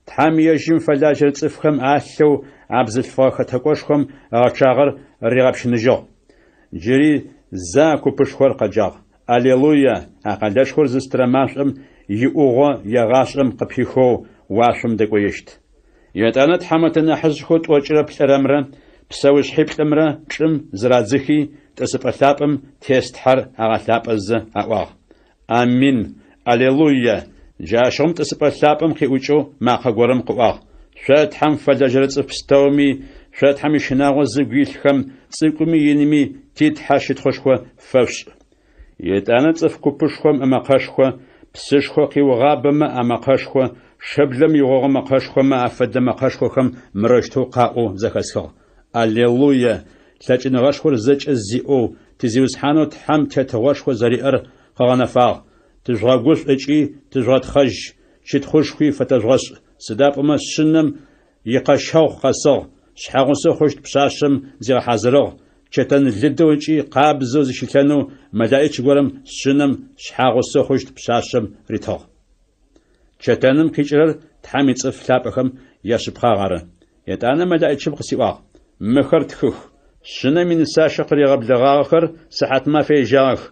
Тхьэм ежьым фэлажьэрэ цӏыфхэм алъэу а бзылъфыгъэ хэтэкӏошхом ыгъэчъагъэр ригъэпщыныжьыгъ. Джыри зэ а купышхор къэджагъ. Алелуя! А къэлэшхор зыстырэ машӏом иӏугъо егъашӏэм къыпихэу уашъом дэкӏоещт. Етӏанэ тхьамэтэ нахьыжъхэу тӏокӏырэ плӏырэмрэ псэушъхьиплӏымрэ чӏым зырадзыхи, тӏысыпӏэ лъапӏэм тес Тхьэр агъэлъапӏэзэ аӏуагъ, Амин! Алелуя! Джащыгъум тӏысыпӏэ лъапӏэм къиӏукӏэу макъэ горэм къыӏуагъ, Шъо Тхьэм фэлэжьэрэ цӏыф пстэуми, шъо Тхьэм ищынагъо зыгу илъхэм, цӏыкӏуми иными ти Тхьэ щытхъушхо фэшъушӏ. Етӏанэ цӏыф купышхом ымэкъэшхо, псышхо къиугъабэмэ амэкъэшхо, шыблэм игъогъо мэкъэшхомэ афэдэ мэкъэшхохэм мырэущтэу къаӏоу зэхэсхыгъ, Алелуя! Лъэкӏыныгъэшхор зэкӏэ зиӏэу ти Зиусхьанэу Тхьэм тетыгъошхо зэриӏэр къыгъэнэфагъ. Тыжъугъэгушӏу ыкӏи тыжъугъэтхъэжь, щытхъушхуи фэтэжъугъэшӏ, сыда пӏомэ Шъынэм икъэщэгъу къэсыгъ, шъхьэгъусэу хъущт пшъашъэм зигъэхьазырыгъ, чэтэн лыдэу ыкӏи къабзэу зыщилъэнэу мэлаӏич горэм Шъынэм шъхьагъусэу хъущт пшъашъэм ритыгъ. Чэтэным къикӏырэр Тхьэм ицӏыф лъапӏэхэм яшъыпкъагъ ары. Етӏанэ мэлаӏичым къысиӏуагъ, Мыхэр тхых. Шъынэм инысащэ къыригъэблэгъагъэхэр сыхьатмафэ ежьагъэх.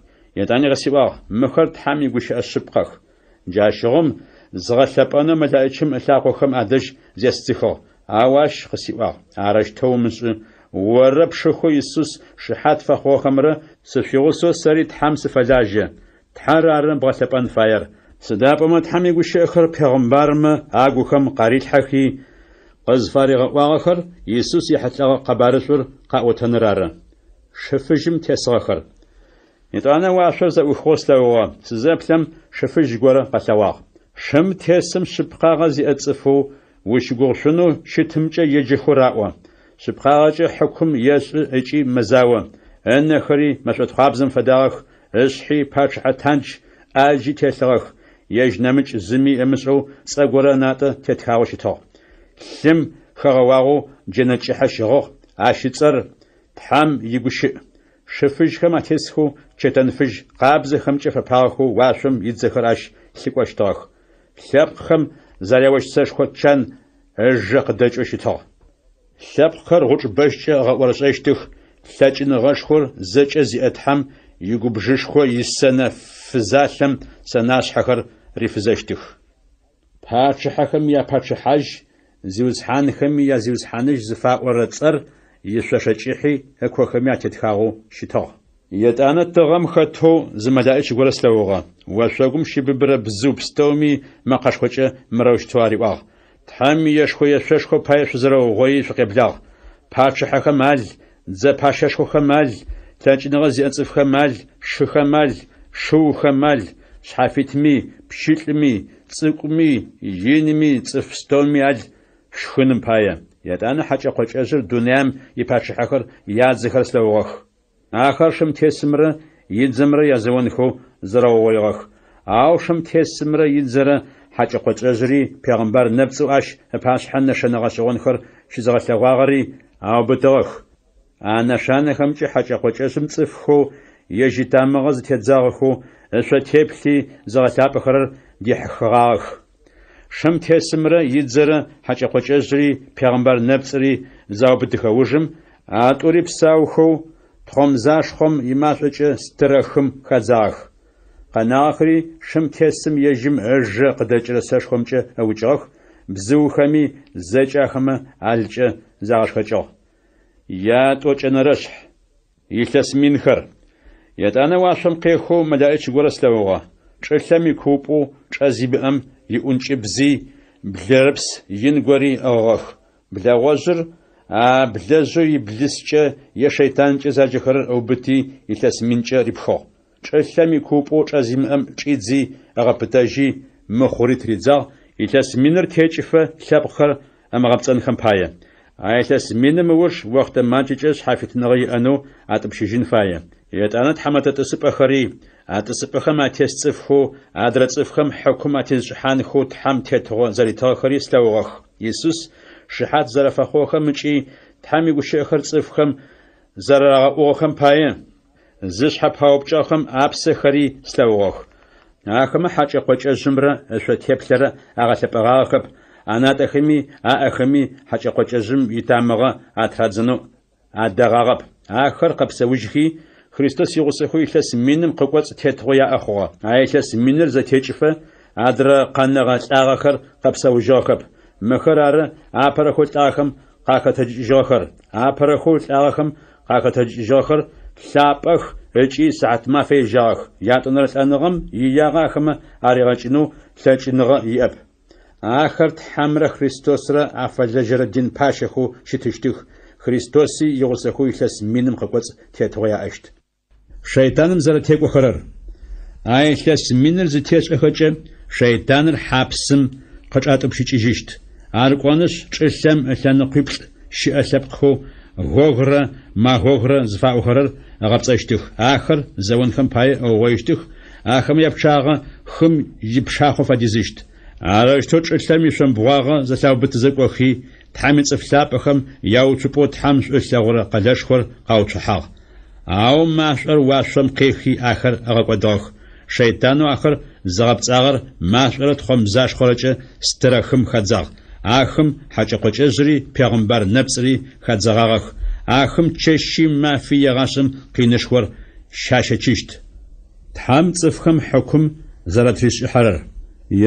Етӏани къысиӏуагъ, Мыхэр Тхьэм игущыӏэ шъыпкъэх. Джащыгъум згъэлъэпӏэнэу мэлаӏичым ылъакъохэм адэжь зесдзыхыгъ. Ау ащ къысиӏуагъ, Арэущтэу умышӏы, оррэ пшыхэу Исус шыхьат фэхъугъэхэмрэ сышъуигъусэу сэри Тхьэм сыфэлажьэ. Тхьэр ары бгъэлъэпӏэн фаер, сыда пӏомэ Тхьэм игущыӏэхэр пегъымбармэ агухэм къарилъхьэхи, къызфаригъэӏуагъэхэр Исус ехьылӏэгъэ къэбарышӏур къаӏотэныр ары. Шы фыжьым тесыгъэхэр. Етӏанэ уашъор зэӏухыгъэу слъэгъугъэ, сызэплъэм, шы фыжь горэ къэлъэгъуагъ. Шым тесым шъыпкъагъэ зиӏэ цӏыфэу ущыгугъышъунэу щытымкӏэ еджэхэу раӏо. Шъыпкъагъэкӏэ хьыкум ешӏы ыкӏи мэзао. Ынэхэри мэшӏотхъуабзэм фэдагъэх, ышъхьи пачъыхьэ тандж ӏаджи телъыгъэх, ежь нэмыкӏ зыми ымышӏэу цӏэ горэ ынатӏэ тетхагъэу щытыгъ. Лъым хэгъэуагъэу джэнэ кӏыхьэ щыгъыгъ, ащ ыцӏэр Тхьэм игущыӏ. Шы фыжьхэм атесхэу чэтэн фыжь къабзэхэмкӏэ фэпагъэхэу уашъом идзэхэр ащ лъыкӏощтыгъэх. Лъэпкъхэм зэряощт сэшхо чан ыжэ къыдэкӏэу щытыгъ. Лъэпкъхэр гъучӏ бэщкӏэ ыгъэӏорышӏэщтых, лъэкӏыныгъэшхор зэкӏэ зиӏэ Тхьэм игубжышхо исэнэ фызалъэм сэнашъхьэхэр рифызэщтых. Пачъыхьэхэм япачъыхьажь, зиусхьанхэми я Зиусхьаныжь зыфаӏорэ цӏэр ишъошэ кӏыхьи ыкохэми атетхагъэу щытыгъ. Етӏанэ тыгъэм хэтэу зы мэлаӏич горэ слъэгъугъэ. Ошъогум щыбыбырэ бзыу пстэуми мэкъэшхокӏэ мырэущтэу ариӏуагъ, Тхьэм иешхо-ешъошхо пае шъузэрэугъои шъукъеблагъ. Пачъыхьэхэм ал, дзэ пащэшхохэм ал, лъэкӏыныгъэ зиӏэ цӏыфхэм ал, шыхэм ал, шыухэм ал, шъхьафитми, пщылӏми, цӏыкӏуми, инми, цӏыф пстэуми ал шхыным пае. Етӏанэ хьэкӏэ-къокӏэжъыр дунаим ипачъыхьэхэр ядзэхэр слъэгъугъэх. Ахэр шым тесымрэ идзэмрэ язэонхэу зэрэугъоигъэх. Ау шым тесымрэ идзэрэ хьэкӏэ-къокӏэжъри пегъымбар нэпцӏэу ащ ыпашъхьэ нэшэнэ гъэшӏэгъонхэр щызыгъэлъэгъуагъэри аубытыгъэх. А нэшанэхэмкӏэ хьэкӏэ-къокӏэжъым цӏыфхэу ежь итамыгъэ зытедзагъэхэу ышъо теплъи зыгъэлъапӏэхэрэр дихьыхыгъагъэх. Шым тесымрэ идзэрэ хьэкӏэ-къокӏэжъри пегъымбар нэпцӏри заубытыхэ ужым, а тӏури псаухэу тхъомзашхъом имашӏокӏэ стырэ хым хадзагъэх. Къэнагъэхэри шым тесым ежьым ыжэ къыдэкӏырэ сэшхомкӏэ ыукӏыгъэх, бзыухэми зэкӏэ ахэмэ алкӏэ загъэшхэкӏыгъ. Ятӏокӏэнэрэшъхь. Илъэс минхэр. Етӏанэ уашъом къехэу мэлаӏич горэ слъэгъугъэ. Чӏылъэм икуупӏэу чӏэ зимыӏэм иӏункӏыбзи, блэрыпс ин гори ыӏыгъыгъэх. Блэгъожъыр, а блэжъэу Иблыскӏэ е шэйтанкӏэ заджэхэрэр ыубыти, илъэс минкӏэ рипхыгъ. Чӏылъэм икуупӏэу чӏэ зимыӏэм чӏидзи ыгъэпытэжьи, мыхъури тыридзагъ, илъэс миныр текӏыфэ лъэпкъхэр ымыгъэпцӏэнхэм пае. А илъэс миным ыуж охътэ макӏэкӏэ шъхьафитыныгъэ иӏэнэу атӏупщыжьын фае. Етӏанэ тхьэмэтэ тӏысыпӏэхэри, а тӏысыпӏэхэм атес цӏыфхэу адрэ цӏыфхэм хьыкум атезышӏыхьанхэу Тхьэм тетыгъо зэритыгъэхэри слъэгъугъэх. Исус шыхьат зэрэфэхъугъэхэм ыкӏи Тхьэм игущыӏэхэр цӏыфхэм зэрарагъэӏугъэхэм пае, зышъхьэ паупкӏыгъэхэм апсэхэри слъэгъугъэх. Ахэмэ хьакӏэ-къокӏэжъымрэ ышъо теплъэрэ агъэлъэпӏэгъагъэхэп, анатӏэхэми аӏэхэми хьакӏэ-къокӏэжъым итамыгъэ атырадзэнэу адэгъагъэп. Ахэр къэпсэужьхи, Христос игъусэхэу илъэс миным къыкӏоцӏ тетыгъо яӏэ хъугъэ. А илъэс миныр зэтекӏыфэ, адрэ къэнэгъэ лӏагъэхэр къэпсэужьыгъэхэп. Мыхэр ары апэрэхэу лӏагъэхэм къахэтэджыкӏыжьыгъэхэр. Апэрэхэу лӏагъэхэм къахэтэджыкӏыжьыгъэхэр лъапӏэх ыкӏи сыхьатмафэ ежьагъэх. Ятӏонэрэ лӏэныгъэм иягъэ ахэмэ аригъэкӏынэу лъэкӏыныгъэ иӏэп. Ахэр Тхьэмрэ Христосрэ афэлэжьэрэ дин пащэхэу щытыщтых, Христоси игъусэхэу илъэс миным къыкӏоцӏ тетыгъо яӏэщт. Шэйтаным зэрэтекӏохэрэр. А илъэс миныр зытешӏэхэкӏэ, шэйтаныр хьапсым къычӏатӏупщыкӏыжьыщт. Ар кӏонышъ, чӏылъэм ылъэныкъуиплӏ щыӏэ лъэпкъхэу Гогрэ Магогрэ зыфаӏохэрэр ыгъэпцӏэщтых. Ахэр зэонхэм пае ыугъоищтых, ахэмэ япчъагъэ хым ипшахъо фэдизыщт. Арэущтэу чӏылъэм ишъомбгъуагъэ зэлъаубытызэ кӏохи, Тхьэм ицӏыф лъапӏэхэм яуцупӏэу Тхьэм шӏу ылъэгъурэ къэлэшхор къауцухьагъ. Ау машӏор уашъом къехи ахэр ыгъэкӏодыгъэх. Шэйтанэу ахэр зыгъэпцӏагъэр машӏорэ тхъомзашхъорэкӏэ стырэ хым хадзагъ. А хым хьакӏэ-къокӏэжъри пегъымбар нэпцӏри хадзэгъагъэх. А хым чэщи мафи егъашӏэм къинышхор щащэчыщт. Тхьэм цӏыфхэм хьыкум зэратришӏыхьэрэр.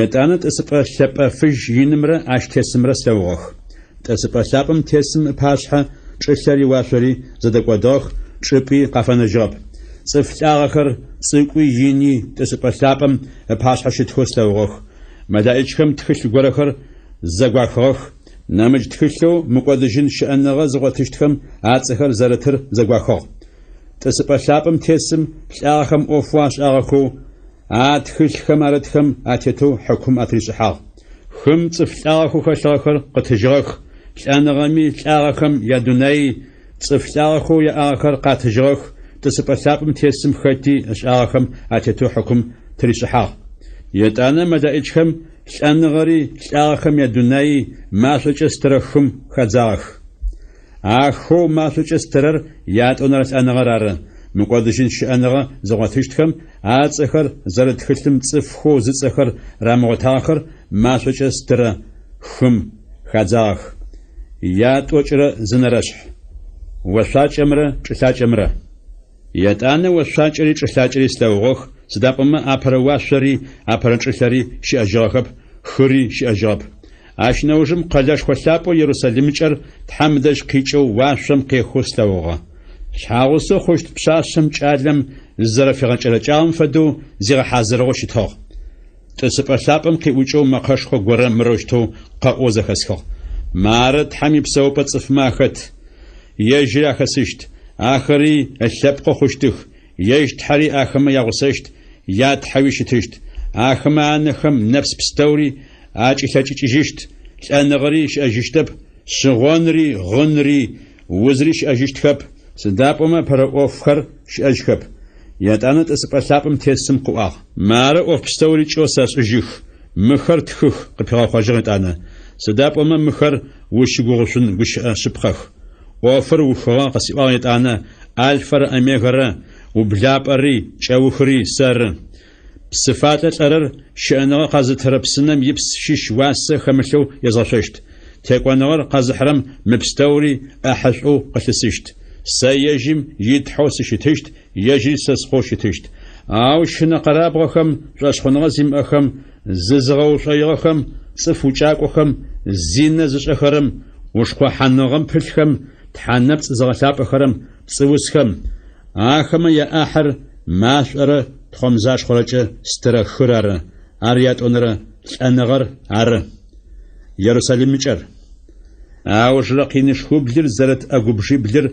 Етӏанэ тӏысыпӏэ лъэпӏэ фыжь инымрэ ащ тесымрэ слъэгъугъэх. Тӏысыпӏэ лъапӏэм тесым ыпашъхьэ чӏылъэри уашъори зэдэкӏодыгъэх, чӏыпӏи къафэнэжьыгъэп. Цӏыф лӏагъэхэр, цӏыкӏуи ини, тӏысыпӏэ лъапӏэм ыпашъхьэ щытхэу слъэгъугъэх. Мэлаӏичхэм тхылъ горэхэр зэгуахыгъэх, нэмыкӏ тхылъэу мыкӏодыжьын щыӏэныгъэ зыгъотыщтхэм ацӏэхэр зэрытыр зэгуахыгъ. Тӏысыпӏэ лъапӏэм тесым лӏагъэхэм ӏофэу ашӏагъэхэу а тхылъхэм арытхэм атетэу хьыкум атришӏыхьагъ. Хым цӏыф лӏагъэхэу хэлъыгъэхэр къытыжьыгъэх, лӏэныгъэми лӏагъэхэм ядунаий цӏыф лӏагъэхэу яӏагъэхэр къатыжьыгъэх, тӏысыпӏэ лъапӏэм тесым хэти ышӏагъэхэм атетэу хьыкум тыришӏыхьагъ. Етӏанэ мэлаӏичхэм лӏэныгъэри лӏагъэхэм ядунаий машӏокӏэ стырэ хым хадзагъэх. А хэу машӏокӏэ стырэр ятӏонэрэ лӏэныгъэр ары, мыкӏодыжьын щыӏэныгъэ зыгъотыщтхэм ацӏэхэр зэрыт тхылъым цӏыфхэу зыцӏэхэр рамыгъотагъэхэр машӏокӏэ стырэ хым хадзагъэх. Ятӏокӏырэ зы нэрэшъхь. Ошъуакӏэмрэ чӏылъакӏэмрэ. Етӏанэ ошъуакӏэри чӏылъакӏэри слъэгъугъэх, сыда пӏомэ апэрэ уашъори апэрэ чӏылъэри щыӏэжьыгъэхэп, хыри щыӏэжьыгъэп. Ащ нэужым къэлэшхо лъапӏэу Ерусалимыкӏэр Тхьэм ыдэжь къикӏэу уашъом къехэу слъэгъугъэ. Шъхьагъусэу хъущт пшъашъэм кӏалэм зызэрэфигъэкӏэрэкӏагъэм фэдэу зигъэхьазырыгъэу щытыгъ. Тӏысыпӏэ лъапӏэм къиӏукӏэу мэкъэшхо горэ мырэущтэу къэӏоу зэхэсхыгъ, Мары Тхьэм ипсэупӏэ цӏыфмэ ахэт, Ежьыри ахэсыщт, ахэри ылъэпкъэу хъущтых, Ежь Тхьэри ахэмэ ягъусэщт, я Тхьэуи щытыщт. Ахэмэ анэхэм нэпс пстэури акӏилъэкӏыкӏыжьыщт, лӏэныгъэри щыӏэжьыщтэп, шъыгъонри, гъынри, узри щыӏэжьыщтхэп, сыда пӏомэ ыпэрэ ӏофхэр щыӏэжьхэп. Етӏанэ тӏысыпӏэ лъапӏэм тесым къыӏуагъ. Мары ӏоф пстэури кӏэу сэшӏыжьых, мыхэр тхых, къыпигъэхъожьыгъ етӏанэ, сыда пӏомэ мыхэр ущыгугъышъун гущыӏэ шъыпкъэх. ӏофыр ухыгъэ, къысиӏуагъ етӏанэ, Альфэрэ Омегэрэ, ублапӏэри, кӏэухыри сэры. Псыфалӏэ лӏэрэр щыӏэныгъэ къэзытырэ псынэм ипс щыщ уасэ хэмылъэу езгъэшъощт. Текӏоныгъэр къэзыхьырэм мы пстэури ӏэхьышӏоу къылъысыщт. Сэ ежьым и Тхьэу сыщытыщт, ежьыри сэ Скъоу щытыщт. Ау щынэ-къэрабгъэхэм, шӏошъхъуныгъэ зимыӏэхэм, зызыгъэушӏоигъэхэм, цӏыф укӏакӏохэм, зинэ зышӏэхэрэм, ушхъухьаныгъэм пылъхэм, тхьэ нэпцӏ зыгъэлъапӏэхэрэм, пцӏыусхэм, Ахэмэ яӏахьыр машӏорэ тхъомзашхъорэкӏэ стырэ хыр ары, ар ятӏонэрэ лӏэныгъэр ары. Ерусалимыкӏэр. Аужырэ къинышхублыр зэрыт ӏэгубжъиблыр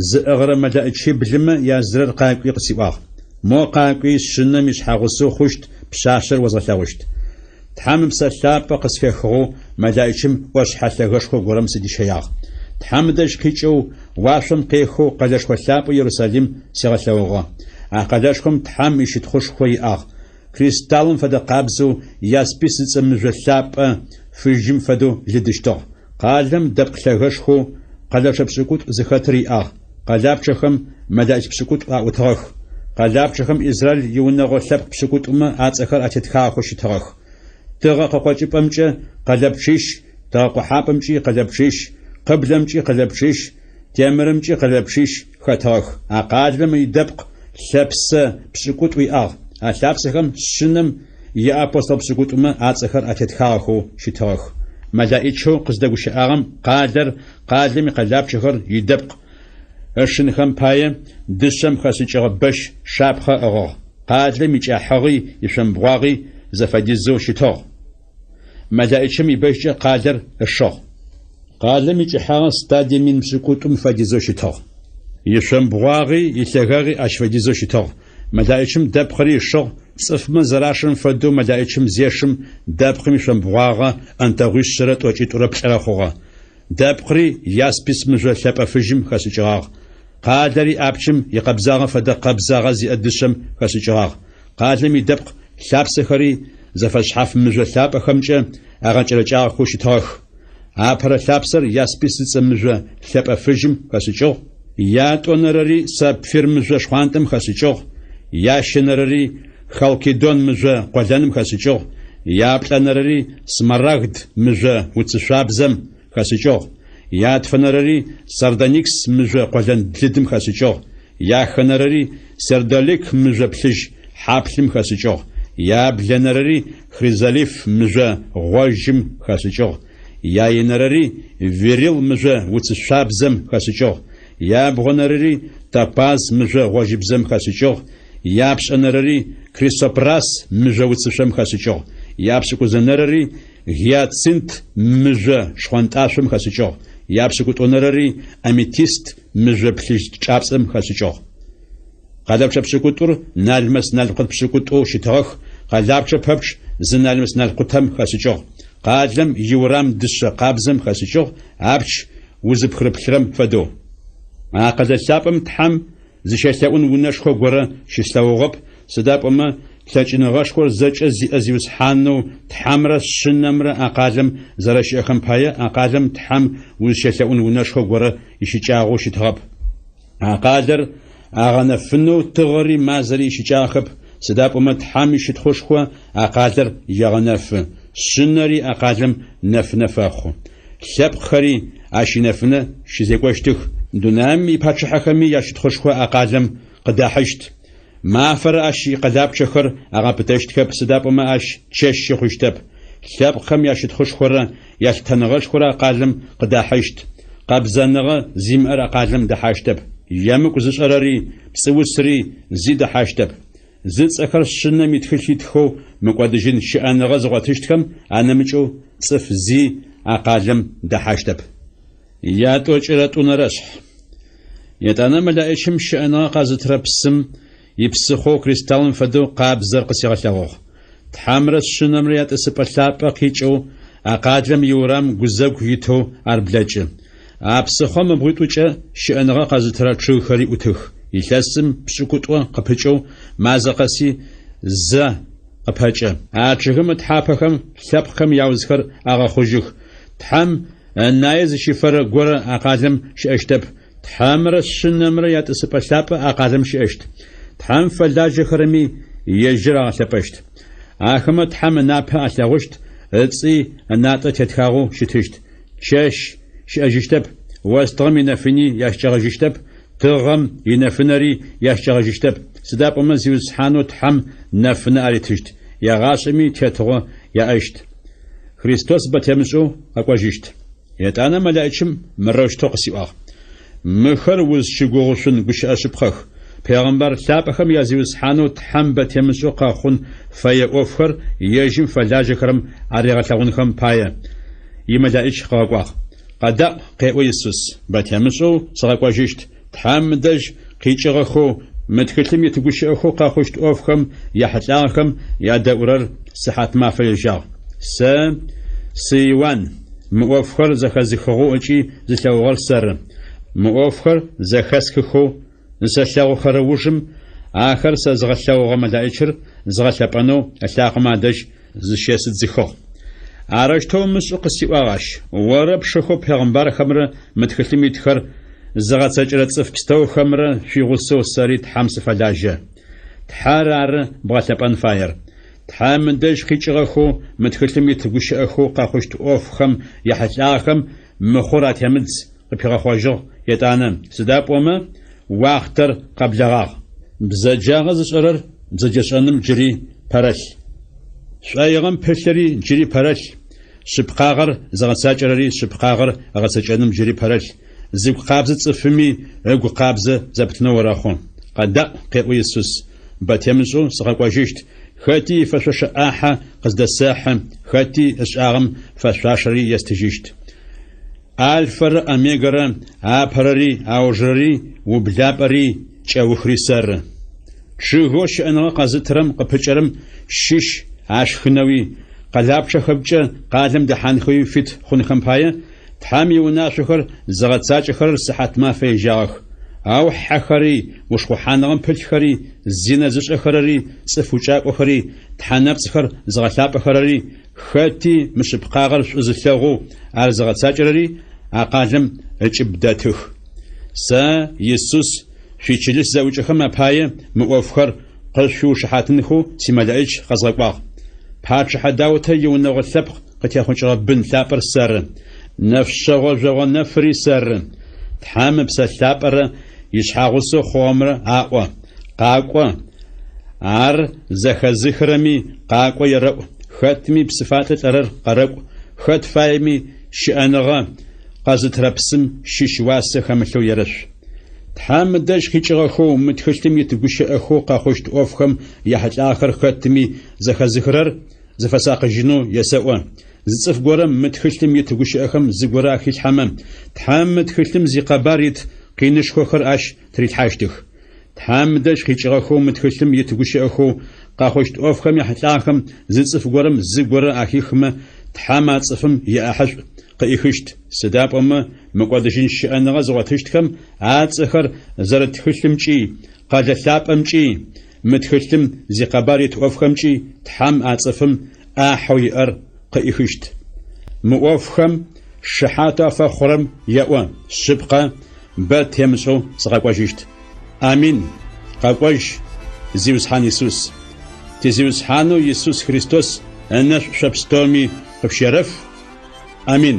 зыӏыгъырэ мэлэӏичиблымэ язырэр къакӏуи къысиӏуагъ, Мо къакӏуи, Шъынэм ишъхьагъусэу хъущт пшъашъэр озгъэлъэгъущт. Тхьэм Ыпсэ Лъапӏэ къысфехыгъэу мэлэӏичым ӏошъхьэ лъэгэшхо горэм сыдищэягъ. Тхьэм ыдэжь къикӏэу, уашъом къехэу къэлэшхо лъапӏэу Ерусалим сигъэлъэгъугъэ. А къэлэшхом Тхьэм ищытхъушхо иӏагъ. Кристаллым фэдэ къабзэу, яспис зыцӏэ мыжъо лъапӏэ фыжьым фэдэу лыдыщтыгъ. Къалэм дэпкъ лъэгэшхоу къэлэпчъэ пшӏыкӏутӏу зыхэтыр иӏагъ. Къэлапчъэхэм мэлэӏич пшӏыкӏутӏу аӏутыгъэх. Къэлапчъэхэм Израиль иунэгъо лъэпкъ пшӏыкӏутӏумэ ацӏэхэр атетхагъэхэу щытыгъэх. Тыгъэ къыкъокӏыпӏэмкӏэ къэлэпчъищ, тыгъэкъохьапӏэмкӏи къэлэпчъищ, къыблэмкӏи къэлэпчъищ, темырымкӏи къэлэпчъищ хэтыгъэх. А къалэм идэпкъ лъэпсэ пшӏыкӏутӏу иӏагъ. А лъапсэхэм Шъынэм иапостол пшӏыкӏутӏумэ ацӏэхэр атетхагъэхэу щытыгъэх. Мэлаӏичэу къыздэгущыӏагъэм къалэр, къалэм икъэлапчъэхэр идэпкъ ышынхэм пае дышъэм хэшӏыкӏыгъэ бэщ шапхъэ ыӏыгъыгъ. Къалэм икӏахьыгъи ишъомбгъуагъи зэфэдизэу щытыгъ. Мэлаӏичым ибэщкӏэ къалэр ышыгъ. Къалэм икӏыхьагъэ стадие 8,000 фэдизэу щытыгъ. Ишъомбгъуагъи илъэгагъи ащ фэдизэу щытыгъ. Мэлаӏичым дэпкъыри ышыгъ, цӏыфмэ зэрашырэм фэдэу мэлаӏичым зешым, дэпкъым ишъомбгъуагъэ ӏэнтэгъуишъэрэ тӏокӏитӏурэ плӏырэ хъугъэ. Дэпкъри яспис мыжъо лъэпӏэ фыжьым хэшӏыкӏыгъагъ. Къалэри апчым икъэбзагъэ фэдэ къэбзагъэ зиӏэ дышъэм хэшӏыкӏыгъагъ. Къалэм идэпкъ лъапсэхэри зэфэшъхьаф мыжъо лъапӏэхэмкӏэ агъэкӏэрэкӏагъэхэу щытыгъэх. Апэрэ лъапсэр яспис зыцӏэ мыжъо лъэпӏэ фыжьым хэшӏыкӏыгъ, ятӏонэрэри сапфир мыжъо шхъуантӏэм хэшӏыкӏыгъ, ящэнэрэри халкидон мыжъо къолэным хэшӏыкӏыгъ, яплӏэнэрэри смарагд мыжъо уцышъуабзэм хэшӏыкӏыгъ, ятфэнэрэри сардоникс мыжъо къолэн лыдым хэшӏыкӏыгъ, яхэнэрэри сердолик мыжъо плъыжь хьаплъым хэшӏыкӏыгъ, яблэнэрэри хризолиф мыжъо гъожьым хэшӏыкӏыгъ, яенэрэри берилл мыжъо уцышъуабзэм хэшӏыкӏыгъ, ябгъонэрэри топаз мыжъо гъожьыбзэм хэшӏыкӏыгъ, япшӏэнэрэри крисопрас мыжъо уцышъом хэшӏыкӏыгъ, япшӏыкӏузэнэрэри гиацинт мыжъо шхъонтӏашъом хэшӏыкӏыгъ, япшӏыкӏутӏонэрэри аметист мыжъо плъыжь чӏапцӏэм хэшӏыкӏыгъ. Къэлэпчъэ пшӏыкӏутӏур налмэс-налкъут пшӏыкӏутӏоу щытыгъэх, къэлапчъэ пэпчъ зы налмэс-налкъутэм хэшӏыкӏыгъ. Къалэм иурам дышъэ къабзэм хэшӏыкӏыгъ, апч узыпхырыплъырэм фэдэу. А къэлэ лъапӏэм Тхьэм зыщелъэӏун унэшхо горэ щыслъэгъугъэп, сыда пӏомэ лъэкӏыныгъэшхор зэкӏэ зиӏэ Зиусхьанэу Тхьэмрэ Шъынэмрэ а къалэм зэрэщыӏэхэм пае а къалэм Тхьэм узщелъэӏун унэшхо горэ ищыкӏагъэу щытыгъэп. А къалэр агъэнэфынэу тыгъэри мазэри ищыкӏагъэхэп, сыда пӏомэ Тхьэм ищытхъушхо а къалэр егъэнэфы, Шъынэри а къалэм нэфынэ фэхъу. Лъэпкъхэри ащ инэфынэ щызекӏощтых, дунаим ипачъыхьэхэми ящытхъушхо а къалэм къыдахьыщт. Мафэрэ ащ икъэлапчъэхэр агъэпытэщтхэп, сыда пӏомэ ащ чэщ щыхъущтэп. Лъэпкъхэм ящытхъушхорэ ялъытэныгъэшхорэ а къалэм къыдахьыщт. Къэбзэныгъэ зимыӏэр а къалэм дэхьащтэп. Емыкӏу зышӏэрэри, пцӏыусри зи дэхьащтэп. Зыцӏэхэр Шъынэм итхылъ итхэу мыкӏодыжьын щыӏэныгъэ зыгъотыщтхэм анэмыкӏэу цӏыф зи а къалэм дэхьащтэп. Ятӏокӏырэ тӏунэрэшъхь. Етӏанэ мэлаӏичым щыӏэныгъэ къэзытырэ псым ипсыхъоу кристаллым фэдэу къабзэр къысигъэлъэгъугъ. Тхьэмрэ Шъынэмрэ ятӏысыпӏэ лъапӏэ къикӏэу а къалэм иурам гузэгу итэу ар блэкӏы. А псыхъом ыбгъуитӏукӏэ щыӏэныгъэ къэзытырэ чъыгхэри ӏутых. Илъэсым пшӏыкӏутӏо къыпыкӏэу мазэ къэси зэ къыпэкӏэ. А чъыгым ытхьапэхэм лъэпкъхэм яузхэр агъэхъужьых. Тхьэм ынае зыщыфэрэ горэ а къалэм щыӏэщтэп. Тхьэмрэ Шъынэмрэ ятӏысыпӏэ лъапӏэ а къалэм щыӏэщт. Тхьэм фэлажьэхэрэми ежьыр агъэлъэпӏэщт. Ахэмэ Тхьэм ынапэ алъэгъущт, ыцӏи ынатӏэ тетхагъэу щытыщт. Чэщ щыӏэжьыщтэп, остыгъэм инэфыни ящыкӏэгъэжьыщтэп, тыгъэм инэфынэри ящыкӏэгъэжьыщтэп, сыда пӏомэ Зиусхьанэу Тхьэм нэфынэ аритыщт, егъашӏэми тетыгъо яӏэщт. Христос бэ темышӏэу къэкӏожьыщт. Етӏанэ мэлаӏичым мырэущтэу къысиӏуагъ, Мыхэр узщыгугъышъун гущыӏэ шъыпкъэх. Пегъэмбар лъапӏэхэм я Зиусхьанэу Тхьэм бэ темышӏэу къэхъун фэе ӏофхэр ежьым фэлажьэхэрэм аригъэлъэгъунхэм пае, имэлаӏич къыгъэкӏуагъ. Къэдаӏу, къеӏо Исус, бэ темышӏэу сыкъэкӏожьыщт, Тхьэм ыдэжь къикӏыгъэхэу мы тхылъым ит гущыӏэхэу къэхъущт ӏофхэм яхьылӏагъэхэм ядэӏурэр сыхьатмафэ ежьагъ. Сэ сы Иуан, мы ӏофхэр зэхэзыхыгъэу ыкӏи зылъэгъугъэр сэры. Мы ӏофхэр зэхэсхыхэу зысэлъэгъухэрэ ужым ахэр сэзыгъэлъэгъугъэ мэлаӏичыр згъэлъэпӏэнэу ылъакъомэ адэжь зыщесыдзыхыгъ. Арэущтэу умышӏы къысиӏуагъ ащ, орэ пшыхэу пегъымбархэмрэ мы тхылъым итхэр зыгъэцэкӏэрэ цӏыф пстэухэмрэ шъуигъусэу сэри Тхьэм сыфэлажьэ. Тхьэр ары бгъэлъэпӏэн фаер. Тхьэм ыдэжь къикӏыгъэхэу мы тхылъым ит гущыӏэхэу къэхъущт ӏофхэм яхьылӏагъэхэм мыхъур атемыдз, къыпигъэхъожьыгъ етӏанэ, сыда пӏомэ уахътэр къэблэгъагъ. Бзэджагъэ зышӏэрэр бзэджэшӏэным джыри пэрэлъ. Шӏоигъэм пылъыри джыри пэрэлъ, шъыпкъагъэр зыгъэцакӏэрэри шъыпкъагъэр ыгъэцэкӏэным джыри пэрэлъ, зыгу къабзэ цӏыфыми ыгу къабзэ зэпытынэу орэхъу. Къэдаӏу, къеӏо Исус, бэ темышӏэу сыкъэкӏожьыщт, хэти ифэшъошэ ӏахьэ къыздэсэхьы, хэти ышӏагъэм фэшъуашэри естыжьыщт. Альфэрэ Омегэрэ, апэрэри аужырэри, ублапӏэри кӏэухри сэры. Чъыгэу щыӏэныгъэ къэзытырэм къыпыкӏэрэм щыщ ашхынэуи, къэлапчъэхэмкӏэ къалэм дэхьанхэуи фит хъунхэм пае, Тхьэм иунашъохэр зыгъэцакӏэхэрэр сыхьатмафэ ежьагъэх. Ау хьэхэри, ушхъухьаныгъэм пылъхэри, зинэ зышӏэхэрэри, цӏыф укӏакӏохэри, тхьэ нэпцӏхэр зыгъэлъапӏэхэрэри, Хэти мышъыпкъагъэр шӏу зылъэгъоу ар зыгъэцакӏэрэри а къалэм ыкӏыб дэтых. Сэ, Исус, шъуичылыс зэӏукӏэхэм апае мы ӏофхэр къышъуиушыхьатынхэу симэлэӏич къэзгъэкӏуагъ. Пачъыхьэ Даутэ иунэгъо лъэпкъ къытехъукӏыгъэ бын лъапӏэр сэры, нэфшъэгъо жъогъо нэфыри сэры. Тхьэм Ыпсэ Лъапӏэрэ ишъхьагъусэу хъугъэмрэ аӏо, Къакӏо! Ар зэхэзыхырэми къакӏо ерэӏу, хэтми псыфалӏэ лӏэрэр къэрэкӏу, хэт фаеми щыӏэныгъэ къэзытырэ псым щыщ уасэ хэмылъэу ерэшъу. Тхьэм ыдэжь къикӏыгъэхэу мы тхылъым ит гущыӏэхэу къэхъущт ӏофхэм яхьылӏагъэхэр хэтми зэхэзыхырэр зыфэсакъыжьынэу есэӏо. Зы цӏыф горэм мы тхылъым ит гущыӏэхэм зыгорэ ахилъхьэмэ, Тхьэм мы тхылъым зикъэбар ит къинышхохэр ащ тырилъхьащтых. Тхьэм ыдэжь къикӏыгъэхэу мы тхылъым ит гущыӏэхэу къэхъущт ӏофхэм яхьылӏагъэхэм зы цӏыф горэм зыгорэ ахихмэ, Тхьэм а цӏыфым иӏахьышӏу къыӏихыщт, сыда пӏомэ мыкӏодыжьын щыӏэныгъэ зыгъотыщтхэм ацӏэхэр зэрыт тхылъымкӏи, къэлэ лъапӏэмкӏи, мы тхылъым зикъэбар ит ӏофхэмкӏи Тхьэм а цӏыфым ӏахьэу иӏэр къыӏихыщт. Мы ӏофхэм шыхьатэу афэхъурэм еӏо, Шъыпкъэ, бэ темышӏэу сыкъэкӏожьыщт. Амин! Къэкӏожь, Зиусхьан Исус! Ти Зиусхьанэу Исус Христос ынэшӏу шъо пстэуми къышъущерэф. Амин!